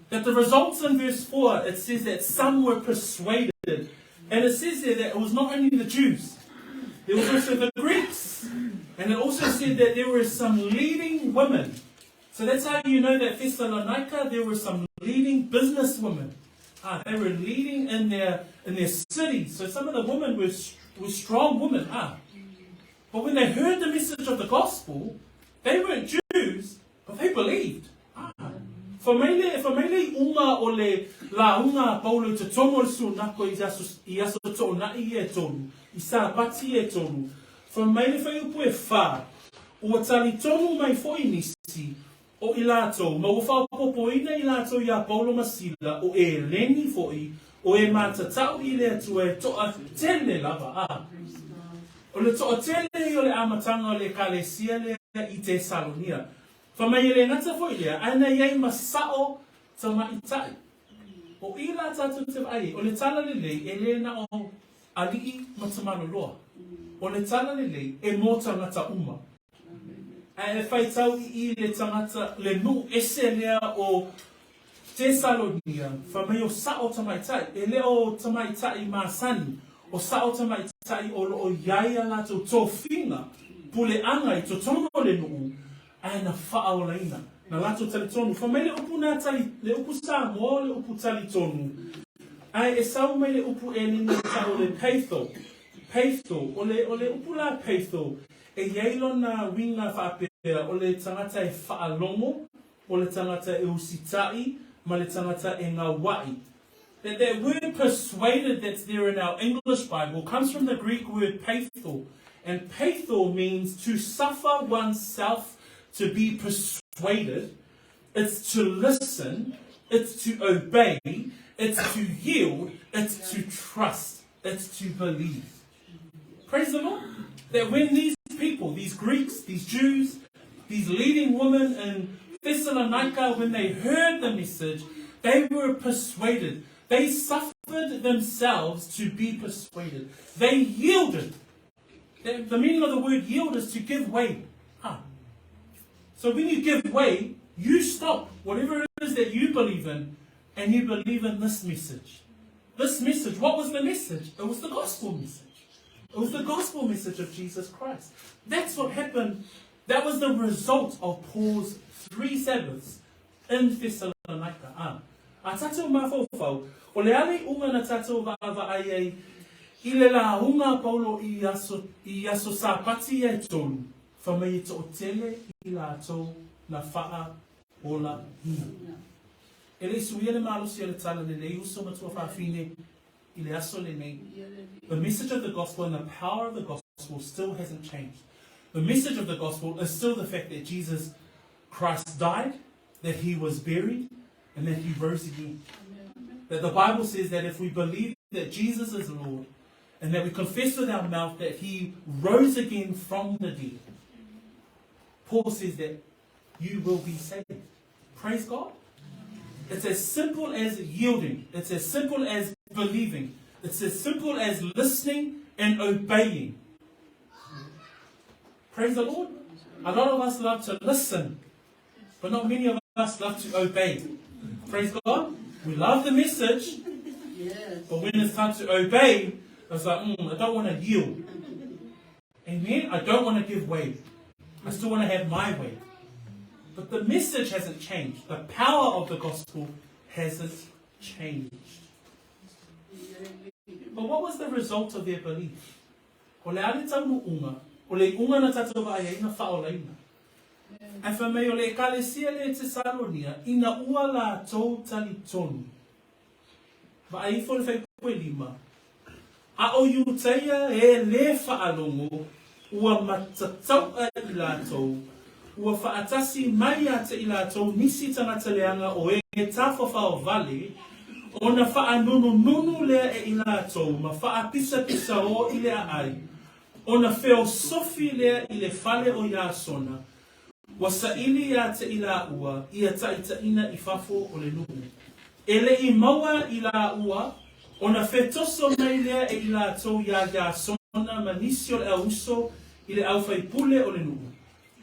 That the results in verse 4, it says that some were persuaded. And it says there that it was not only the Jews, there was also the Greeks. And it also said that there were some leading women. So that's how you know that Thessalonica, there were some leading business women. Ah, they were leading in their, in their city. So some of the women were, were strong women. Ah. But when they heard the message of the gospel, they weren't Jews, but they believed. Ah. Fai mai le, fai mai le iuga o le lauga a Paulo i totonu o le sunako i aso, i aso toonai ia e tolu, i Sapati ia e tolu, fai mai le fuaiupu e whā, ua talitonu mai foi nisi o i latou, ma ua faaopoopoina i latou iā Paulo ma Sila, o Eleni foi, o e matatau i le Atua e toatele lava, a. O le toatele ia o le amataga o le Ekalesia lea i Tesalonia. Fai mai e le gata foi lea, ae na i ai ma sao tamaitai. O i la tatou te vaai ai, o le tala lelei e le na o alii ma tamaloloa. O le tala lelei e mo tagata uma. Ae e faitau i i le tagata, le nuu ese lea o Tesalonia, fai mai o sao tamaitai, e le o tamaitai masani, o sao tamaitai o loo i ai a latou tofiga, puleaga i totonu o le nuu, ae na faaolaina, na latou talitonu. Fai mai le upu na tali, le upu Samoa o le upu talitonu, ae e sau mai le upu Eleni e tau o le peitho, peitho, o le, o le upu la peitho, e i ai lona uiga faapea, o le tagata e faalogo, o le tagata e usitai, ma le tagata e gaua'i. That that word persuaded that's there in our English Bible comes from the Greek word peitho. And peitho means to suffer oneself to be persuaded. It's to listen, it's to obey, it's to yield, it's to trust, it's to believe. Praise the Lord. That when these people, these Greeks, these Jews, these leading women in Thessalonica, when they heard the message, they were persuaded. They suffered themselves to be persuaded. They yielded. The, the meaning of the word yield is to give way. Ah. So when you give way, you stop whatever it is that you believe in and you believe in this message. This message, what was the message? It was the gospel message. It was the gospel message of Jesus Christ. That's what happened. That was the result of Paul's three Sabbaths in Thessalonica. Ah. A tatou mafaufau, o le a le iuga na tatou vaavaai ai i le lauga a Paulo i aso, i aso Sapati ia e tolu, fai mai e toatele i latou na faaolaina. E le i suia le malosi o le tala lelei uso ma tuafafine i le aso lenei. The message of the gospel and the power of the gospel still hasn't changed. The message of the gospel is still the fact that Jesus Christ died, that he was buried, and that he rose again. That the Bible says that if we believe that Jesus is Lord, and that we confess with our mouth that he rose again from the dead, Paul says that you will be saved. Praise God. It's as simple as yielding. It's as simple as believing. It's as simple as listening and obeying. Praise the Lord. A lot of us love to listen, but not many of us love to obey. Praise God. We love the message. Yes. But when it's time to obey, it's like, mm, I don't want to yield. Amen? I don't want to give way. I still want to have my way. But the message hasn't changed. The power of the gospel hasn't changed. But what was the result of their belief? O le a le taunuuga, o le iuga na tatou vaai ai na faaolaina. Ae fai mai o le Ekalesia lea i Tesalonia ina ua latou talitonu. Vaai ifo le faipue lima, A o Iutaia e lē faalogo, ua matatauʻa i latou, ua faatasi mai ia te i latou nisi tagata leaga o e tafafao vale, ona faanunununu lea e i latou ma faapisapisaō i le aai, ona feosofi lea i le fale o Iasona, ua saili ia te i laua ia taitaina i fafo o le nuu. E le i maua i laua, ona fetoso mai lea e i latou iā Iasona ma nisi o le au uso i le au faipule o le nuu,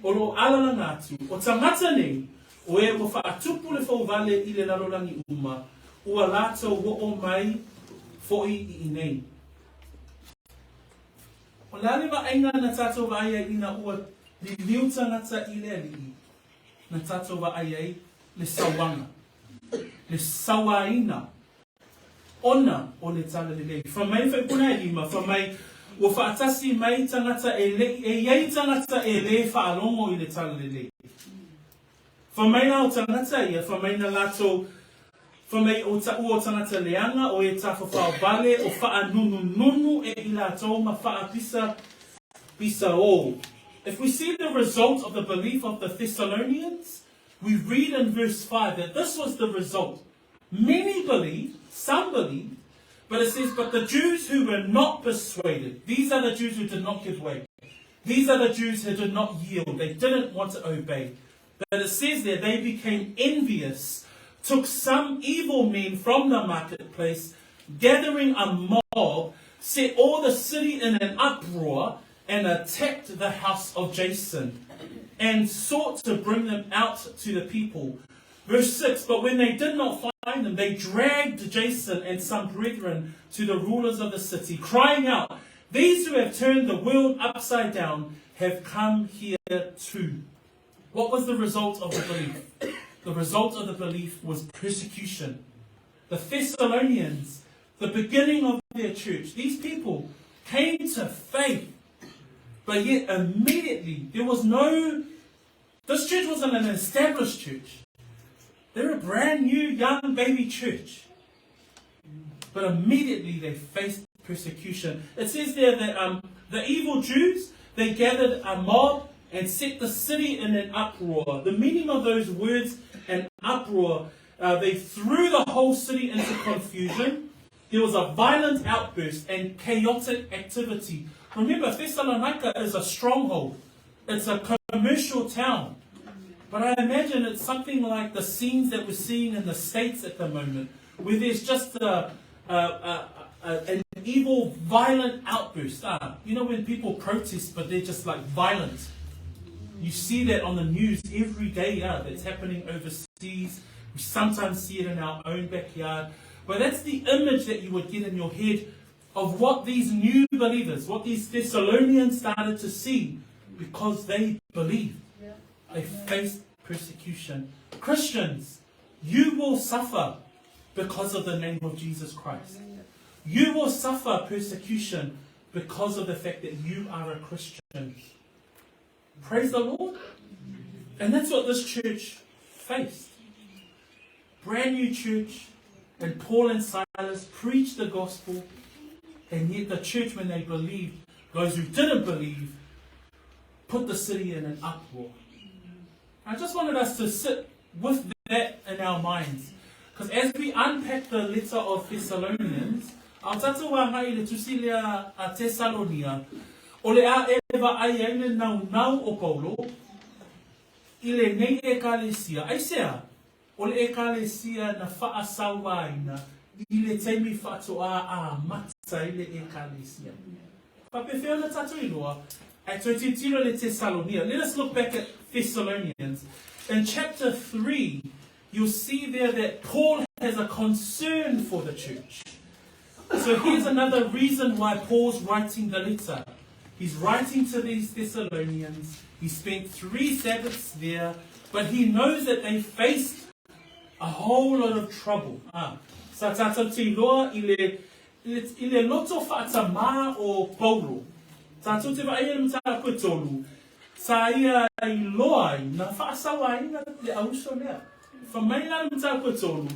o lo o alalaga atu, o tagata nei, o e ua faatupu le fouvale i le lalolagi uma, ua latou oo mai foi i inei. O le a le vaaiga na tatou vaai ai ina ua liliu tagata i le Alii, na tatou vaai ai le sauaga, le sauaina ona o le Talalelei. Fai mai le faipuna e lima, fai mai, ua faatasi mai tagata e le i, e i ai tagata e lē faalogo i le Talalelei. Fai mai la o tagata ia, fai mai na latou, fai mai o taua o tagata leaga, o e tafafao vale, o faanunununu e i latou ma faapisa pisa o. If we see the result of the belief of the Thessalonians, we read in verse 5 that this was the result. Many believed, some believed, but it says, but the Jews who were not persuaded, these are the Jews who did not give way. These are the Jews who did not yield. They didn't want to obey. But it says there, they became envious, took some evil men from the marketplace, gathering a mob, set all the city in an uproar, and attacked the house of Jason, and sought to bring them out to the people. Verse 6 But when they did not find them, they dragged Jason and some brethren to the rulers of the city, crying out, These who have turned the world upside down have come here too. What was the result of the belief? The result of the belief was persecution. The Thessalonians, the beginning of their church, these people came to faith, but yet immediately there was no. This church wasn't an established church. They're a brand new young baby church. But immediately they faced persecution. It says there that the evil Jews, they gathered a mob and set the city in an uproar. The meaning of those words, an uproar, they threw the whole city into confusion. There was a violent outburst and chaotic activity. Remember, Thessalonica is a stronghold. It's a commercial town. But I imagine it's something like the scenes that we're seeing in the States at the moment, where there's just an evil, violent outburst. You know when people protest, but they're just like violent. You see that on the news every day that's happening overseas. We sometimes see it in our own backyard. But that's the image that you would get in your head of what these new believers, what these Thessalonians started to see because they believed. They faced persecution. Christians, you will suffer because of the name of Jesus Christ. You will suffer persecution because of the fact that you are a Christian. Praise the Lord. And that's what this church faced. Brand new church, and Paul and Silas preached the gospel, and yet the church, when they believed, those who didn't believe, put the city in an uproar. I just wanted us to sit with that in our minds. Because as we unpack the letter of Thessalonians, a o tatou agai i le tusi lea a Tesalonia, o le a e vaai ai le naunau o Paulo i lenei ekalesia. Aisea? O le ekalesia na faasauaina i le taimi faatoā amata ai le ekalesia. Faapefea ona tatou iloa? Ae toe tilotilo i le Tesalonia. Let us look back at Thessalonians. In chapter 3, you'll see there that Paul has a concern for the church. So here's another reason why Paul's writing the letter. He's writing to these Thessalonians. He spent three Sabbaths there, but he knows that they faced a whole lot of trouble. Ah, sa tātou te iloa i le, i le, i le loto whaatamā o Paulo. Tātou te vaai le mataupu e tolu, sa ia iloa ai na faasauaina le auso lea. Fa mai la le mataupu e tolu,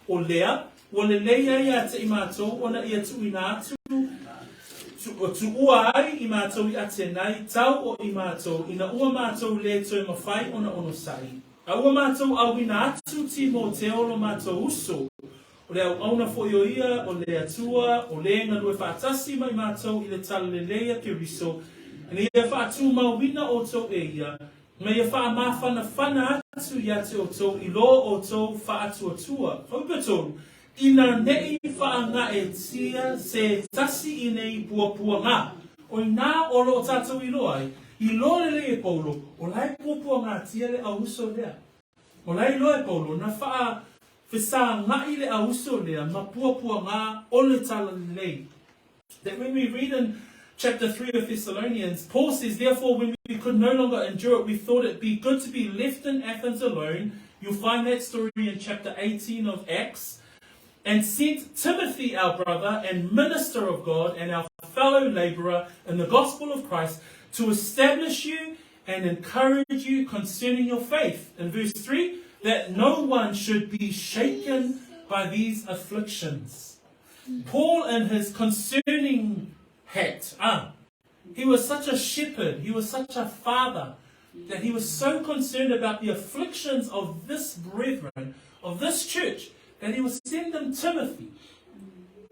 o lea, ua lelei ai ia te i mātou ona ia tuuina atu, tu, tuua ai i mātou i Atenai, tau o i mātou, ina ua mātou le toe mawhai ona onosai. A ua mātou auina atu Timoteo lo mātou uso, O le auauna foi o ia, o le Atua, o le galue faatasi ma i matou i le talalelei a Keriso, ina ia faatumauina outou e ia, ma ia faamafanafana atu ia te outou i lo outou faatuatua. Faupe tolu, ina ne i faagaetia se tasi i nei puapuaga. O ina o loo tatou iloa ai, iloa lelei e Paulo, o la e puapuagatia le auuso lea. O la e iloa e Paulo, na faafesaga'i le auuso lea ma puapuaga o le talalelei. That when we read in chapter 3 of Thessalonians, Paul says, Therefore, when we could no longer endure it, we thought it be good to be left in Athens alone. You'll find that story in chapter 18 of Acts. And sent Timothy, our brother and minister of God, and our fellow laborer in the gospel of Christ, to establish you and encourage you concerning your faith. In verse 3, that no one should be shaken by these afflictions. Paul, in his concerning hat, he was such a shepherd, he was such a father, that he was so concerned about the afflictions of this brethren, of this church, that he would send them Timothy.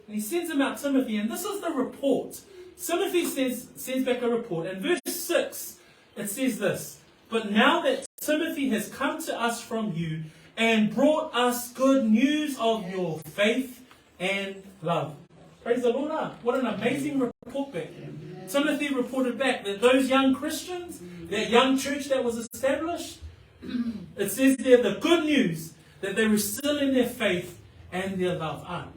And he sends them out Timothy, and this is the report. Timothy sends back a report. In verse 6, it says this: But now that Timothy has come to us from you and brought us good news of your faith and love. Praise the Lord. Ah. What an amazing report back. Timothy reported back that those young Christians, that young church that was established, it says there the good news that they were still in their faith and their love. Ah.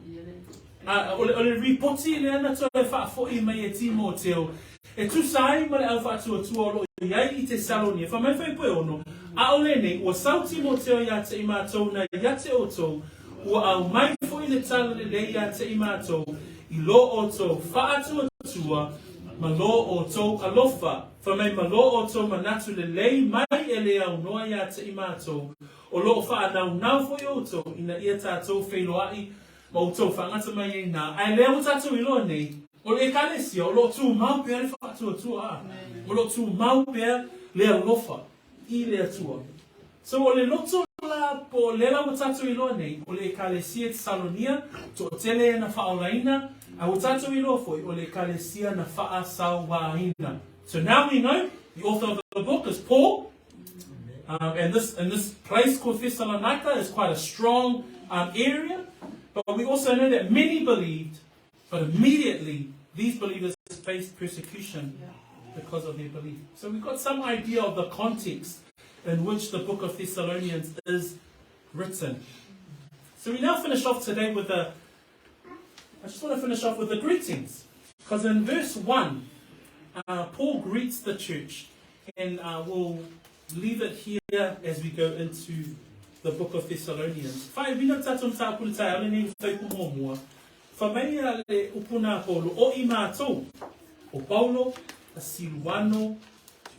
Ah, o le ripoti lea na toe faafoi mai e Timoteo e tusa ai ma le au faatuatua o loo i ai i Tesalonia. Fa mai fuaiupu e ono, a o lenei, ua sau Timoteo ia te i matou na ia te outou, ua aumai foi le talalelei ia te i matou i lo outou faatuatua ma lo outou alofa. Fa mai ma lo outou manatu lelei mai e le aunoa ia te i matou, o loo faanaunau foi outou ina ia tatou feiloai ma outou faagata mai ai ina. Ae lea ua tatou iloa nei, o le ekalesia o loo tumau pea le faatuatua a. O loo tumau pea le alofa i le Atua. So o le loto la po o lea la ua tatou iloa nei, o le ekalesia i Tesalonia, toatele na faaolaina, a ua tatou iloa foi o le ekalesia na faasauaina. So now we know the author of the book is Paul. And this place called Thessalonica is quite a strong area. But we also know that many believed, but immediately these believers faced persecution because of their belief. So we've got some idea of the context in which the book of Thessalonians is written. So we now finish off today with the. I just want to finish off with the greetings. Because in verse 1, Paul greets the church. And we'll leave it here as we go into the book of Thessalonians. Faaiuina tatou mataupu i le taeao lenei fuaiupu muamua. Fa mai ia le upu na Paulo, o i matou, o Paulo, a Siluano,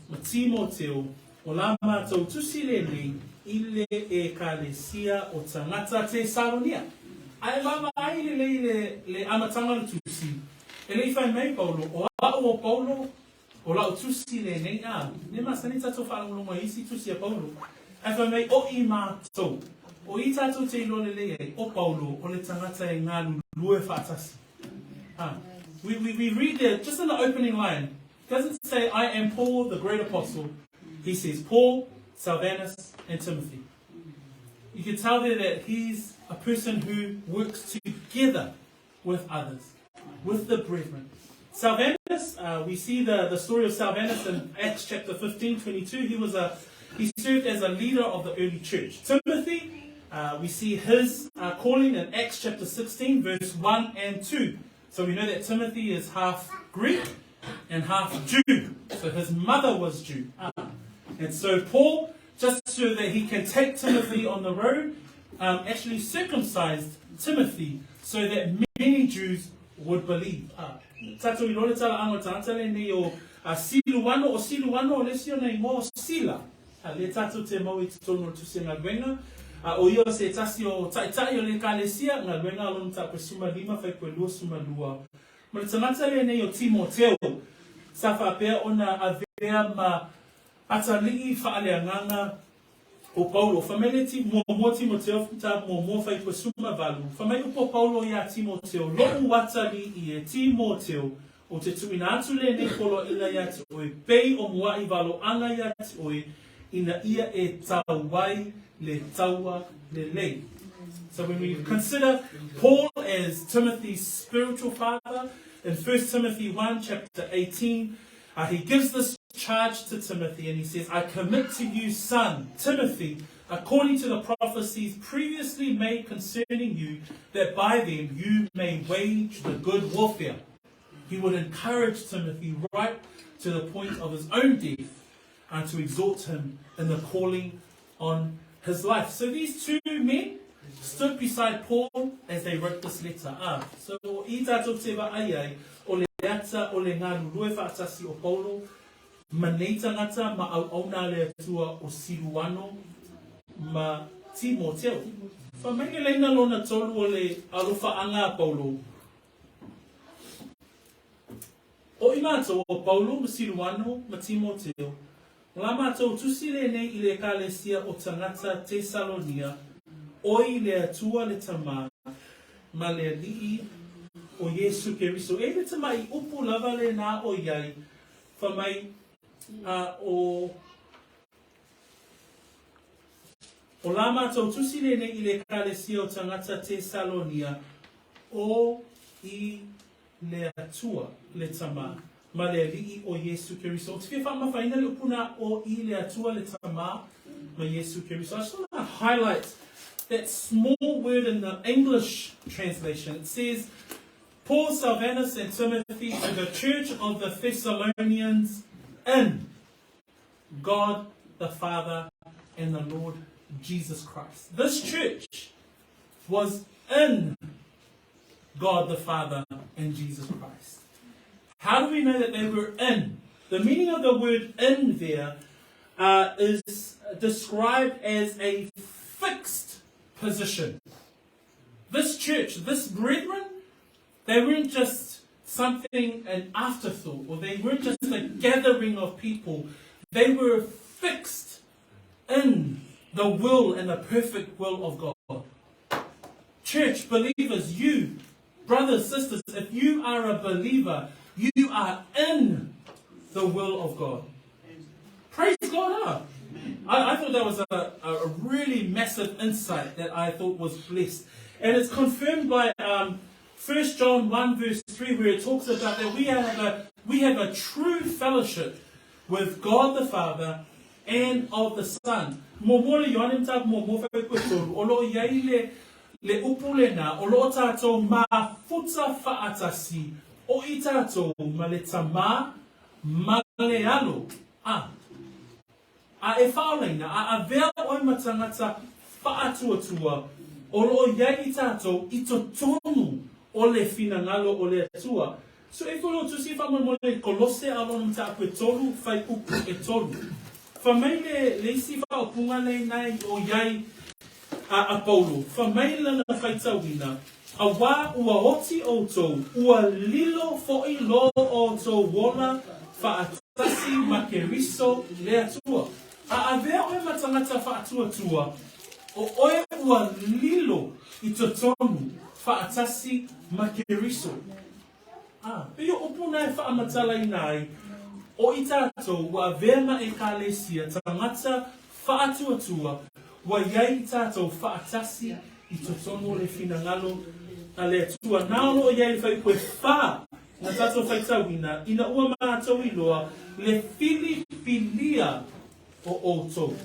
ma Timoteo, o la matou tusi lenei i le ekalesia o tagata Tesalonia. Ae vaavaai lelei le, le amataga o le tusi, e le i fai mai Paulo, o a'u o Paulo, o la'u tusi lenei a. Ne masani tatou faalogologo ai isi tusi a Paulo. Ae fai mai o i matou. O i tatou te iloa lelei ai, o Paulo, o le tagata e galulue faatasi. Ah. We read there, just in the opening line, it doesn't say, I am Paul, the great apostle. He says, Paul, Silvanus, and Timothy. You can tell there that he's a person who works together with others, with the brethren. Silvanus, we see the story of Silvanus in Acts chapter 15, 22. He served as a leader of the early church. Timothy, we see his calling in Acts chapter 16, verse 1 and 2. So we know that Timothy is half Greek and half Jew. So his mother was Jew. And so Paul, just so that he can take Timothy on the road, um, actually circumcised Timothy so that many Jews would believe. Ah. Tatou iloa le tala'aga o le tagata lenei o a Siluano, o Siluano o le isi ona igoa o Sila. A lea tatou te maua i totonu o le Tusi o Galuega, a o ia o se tasi o Taitai o le Ekalesia, Galuega a lona Mataupu e 15 faipue 22. Ma le tagata lenei o Timoteo, sa faapea ona avea ma atalii faaleagaga o Paulo. Fai mai le ti, muamua Timoteo, mataupu muamua faipue 18, fai mai upu o Paulo iā Timoteo, Loʻu atalii e Timoteo, Ou te tuuina atu lenei poloaiga iā te oe, pei o muaʻi waloʻaga iā te oe, ina ia e tau ai le taua lelei. So when we consider Paul as Timothy's spiritual father, in 1 Timothy 1 chapter 18, uh, he gives this charge to Timothy and he says, I commit to you, son, Timothy, according to the prophecies previously made concerning you, that by them you may wage the good warfare. He would encourage Timothy right to the point of his own death and to exhort him in the calling on his life. So these two men stood beside Paul as they wrote this letter. Ah, so i tātou te wa ai ai, o le ata o le ngalulue whaatasi o Paulo, ma nei tangata ma auauna a le Atua o Siluano ma Timoteo. Fa mai le laina lona tolu o le alofaʻaga a Paulo. O i matou o Paulo ma Siluano ma Timoteo, o la matou tusi lenei i le Ekalesia o tagata Tesalonia, oi le Atua le Tama ma le Alii o Iesu Keriso. E le tamaʻi upu lava lenā ʻoiai fa mai a o O la matou tusi lenei i le Ekalesia o tagata Tesalonia, o i le Atua le Tama ma le Alii o Iesu Keriso. Ou te fia faamafaina le upu na o i le Atua le Tama ma Iesu Keriso. I just want to highlight that small word in the English translation. It says, Paul, Silvanus and Timothy to the church of the Thessalonians in God the Father and the Lord Jesus Christ. This church was in God the Father and Jesus Christ. How do we know that they were in? The meaning of the word in there uh, is described as a fixed position. This church, this brethren, they weren't just something, an afterthought, or they weren't just a gathering of people. They were fixed in the will and the perfect will of God. Church, believers, you, brothers, sisters, if you are a believer, you are in the will of God. Praise God, huh? I, I thought that was a, a really massive insight that I thought was blessed. And it's confirmed by um, 1 John 1 verse 3 where it talks about that we have a, we have a true fellowship with God the Father and of the Son. Mo mo le Ioane mataupu muamua fuaiupu e tolu, o lo o i ai le, le upu lenā, o lo o tātou mafuta faatasi o i tātou ma le Tamā ma le Alo. A. A e whaolaina, a avea oe ma tangata faatuatua o lo o i ai i tātou i totonu o le finagalo o le Atua. So e folo tusi faamolemole i Kolose a lona mataupu e tolu, fuaiupu e tolu. Fai mai le, le isi faaupuga lenei o i ai a, a Paulo, fai mai lana faitauina, Auā ua oti outou, ua lilo foʻi lo outou ola faatasi ma Keriso le Atua. A avea oe ma tagata faatuatua, o oe ua lilo i totonu faatasi ma Keriso. A, pei o upu na e faamatalaina ai, o i tatou ua avea ma Ekalesia tagata faatuatua, ua i ai i tatou faatasi i totonu o le finagalo a le Atua. Na o lo o i ai le fuaiupu e fa na tatou faitauina ina ua matou iloa le filifilia o outou.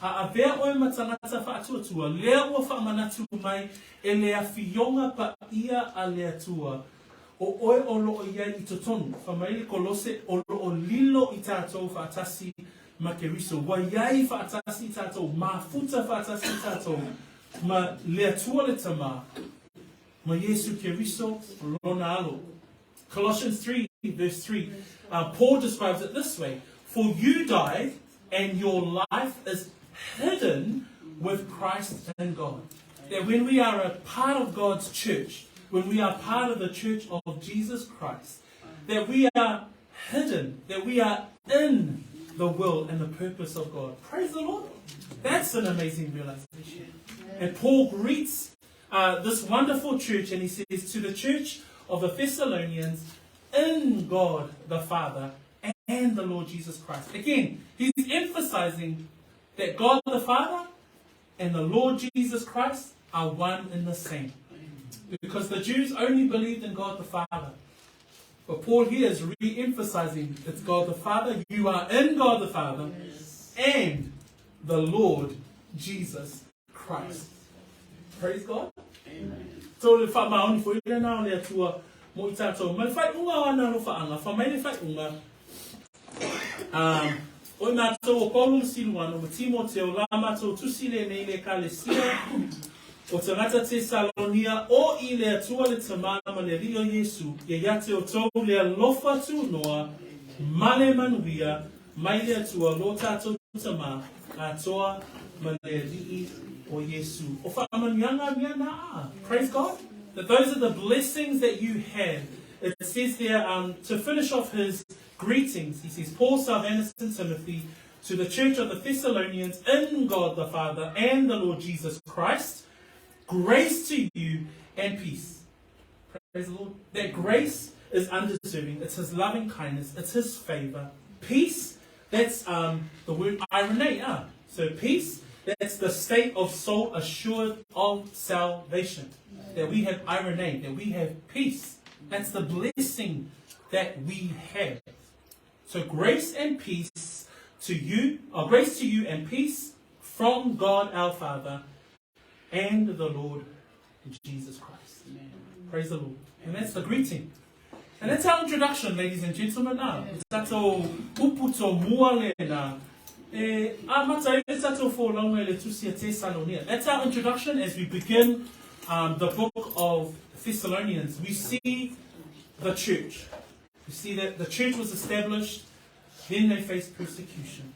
A avea oe ma tagata faatuatua, lea ua faamanatu mai e le Afioga Paia a le Atua, o oe o loo i ai i totonu, fai mai le Kolose, o loo lilo i tatou faatasi ma Keriso. Ua i ai faatasi i tatou, mafuta faatasi i tatou ma le Atua le Tama, ma Iesu Keriso lona Alo. Colossians 3 verse 3, Paul describes it this way, For you died, and your life is hidden with Christ in God. That when we are a part of God's church, when we are part of the church of Jesus Christ, that we are hidden, that we are in the will and the purpose of God. Praise the Lord. That's an amazing realization. And Paul greets this wonderful church and he says, To the church of the Thessalonians, in God the Father and the Lord Jesus Christ. Again, he's emphasizing that God the Father and the Lord Jesus Christ are one and the same. Because the Jews only believed in God the Father. But Paul here is re emphasizing it's God the Father, you are in God the Father, yes. and the Lord Jesus Christ. Praise God. Amen. So le whaamaoni fo ira nā o le atua mo i tātou. Ma le whaiunga o ana alofaanga, fai mai le faaiuga, o i mātou o Paulo ma Siluano ma Timoteo, la mātou tusi lenei i le Ekalesia o tagata Tesalonia o i le Atua le Tama ma le Alii o Iesu, ia ia te outou le alofa tunoa ma le manuia mai le Atua lo tātou Tama atoa ma le Alii o Iesu. O whaamanuiaga mea na a. Praise God. That those are the blessings that you have. It says there, to finish off his greetings, he says, Paul, Silvanus, and Timothy, to the church of the Thessalonians in God the Father and the Lord Jesus Christ, grace to you and peace. Praise the Lord. That grace is undeserving. It's his loving kindness. It's his favor. Peace, that's the word eirene. So peace, that's the state of soul assured of salvation. That we have eirene, that we have peace. That's the blessing that we have. So grace and peace to you, or grace to you and peace from God our Father and the Lord Jesus Christ. Amen. Praise the Lord. And that's the greeting. And that's our introduction, ladies and gentlemen. Ah, tatou upu tomua lena. E amata ai le tatou folauga i le tusi a Tesalonia. That's our introduction as we begin the book of Thessalonians. We see the church. We see that the church was established, then they faced persecution.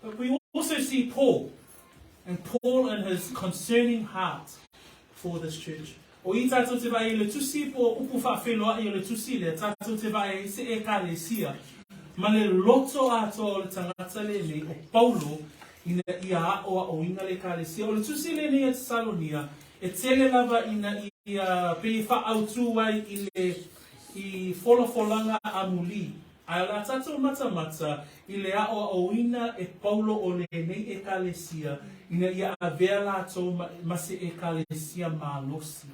But we also see Paul, and Paul in his concerning heart for this church. O i tātou te vaai i le tusi po o upu whaawheloa'i o le tusi lea, tātou te vaai i se ekalesia, ma le loto atoa o le tagata lenei o Paulo ina ia aʻoaʻoina le ekalesia. O le tusi lenei a Tesalonia, e tele lava ina ia pei e faautū ai i le i folafolaga amuli. Ae o le a tatou matamata i le aʻoaʻoina e Paulo o lenei ekalesia ina ia avea latou ma se ekalesia malosi.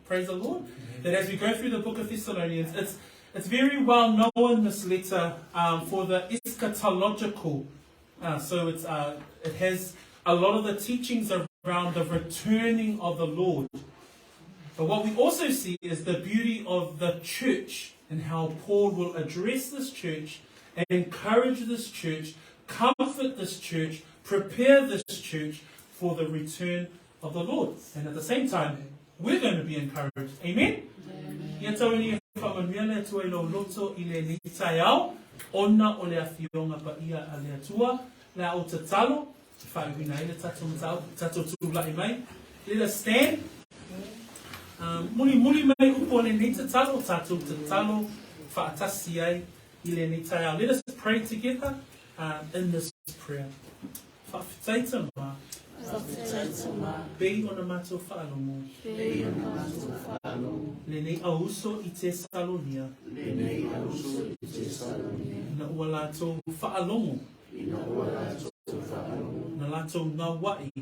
Praise the Lord. That as we go through the book of Thessalonians, it's, it's very well known, this letter, for the eschatological. So it's, it has a lot of the teachings around the returning of the Lord. But what we also see is the beauty of the church and how Paul will address this church and encourage this church, comfort this church, prepare this church for the return of the Lord. And at the same time, we're going to be encouraged. Amen? Ia tau e whaamanuia le Atua i lou loto i lenei taeao, ona o le Afioga Paia a le Atua, le a ou tatalo, e faaiuina ai le tatou mataupu, tatou tula'i mai. Let us stand. Mulimuli mai upu o lenei tatalo, tatou tatalo faatasi ai i lenei taeao. Let us pray together in this prayer. Faafetai Tama. Faafetai Tama. Pei ona matou faalogo. Pei ona matou faalogo. Lenei auuso i Tesalonia. Lenei auuso i Tesalonia. Ina ua latou faalogo. Ina ua latou faalogo. Na latou gaua'i.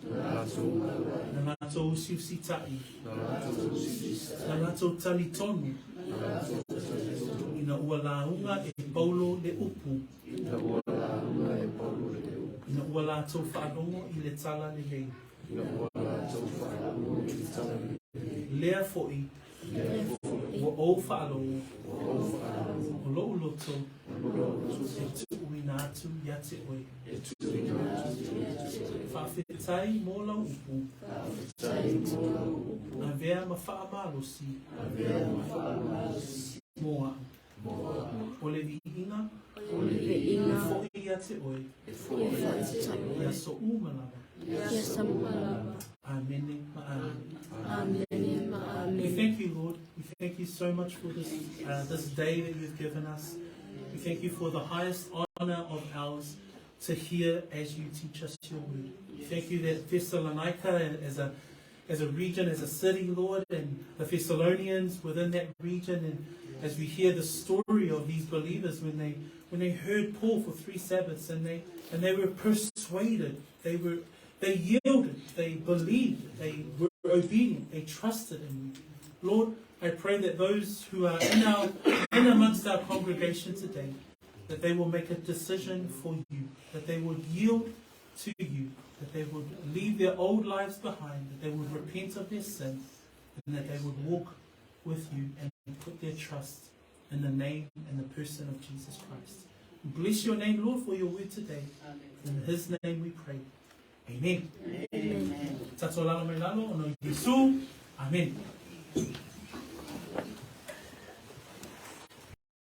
Na latou gaua'i. Na latou usiusita'i. Na latou usiusita'i. Na latou talitonu. Na latou talitonu. Ina ua lauga e Paulo le upu. Ina ua lauga e Paulo le upu. Ina ua latou faalogo i le tala lelei. Ina ua latou faalogo i le tala lelei. Lea foi Lea foi ua ou faalogo, ua ou faalogo, o lou loto o lou loto e tuuina atu ia te oe. E tuuina atu ia te oe. Faafetai mo lau upu. Faafetai mo lau upu. Avea ma faamalosi. Avea ma faamalosi. Mo a'u. Mo a'u. O le viiga. O le viiga. E foi ia te oe. E foi ia te oe. I aso uma lava. I aso uma lava. Amene ma amene. Amene ma amene. We thank you, Lord. We thank you so much for this day that you've given us. We thank you for the highest honor of ours to hear as you teach us your word. We thank you that Thessalonica as a region, as a city, Lord, and the Thessalonians within that region, and as we hear the story of these believers when they heard Paul for 3 Sabbaths and they were persuaded, they yielded, they believed, they were obedient, they trusted in you. Lord, I pray that those who are in amongst our congregation today, that they will make a decision for you, that they would yield to you, that they would leave their old lives behind, that they would repent of their sin, and that they would walk with you and put their trust in the name and the person of Jesus Christ. Bless your name, Lord, for your word today. Amen. In his name we pray. Amen. Amen. Tatou lalo mai lalo, ona o Iesu. Amen.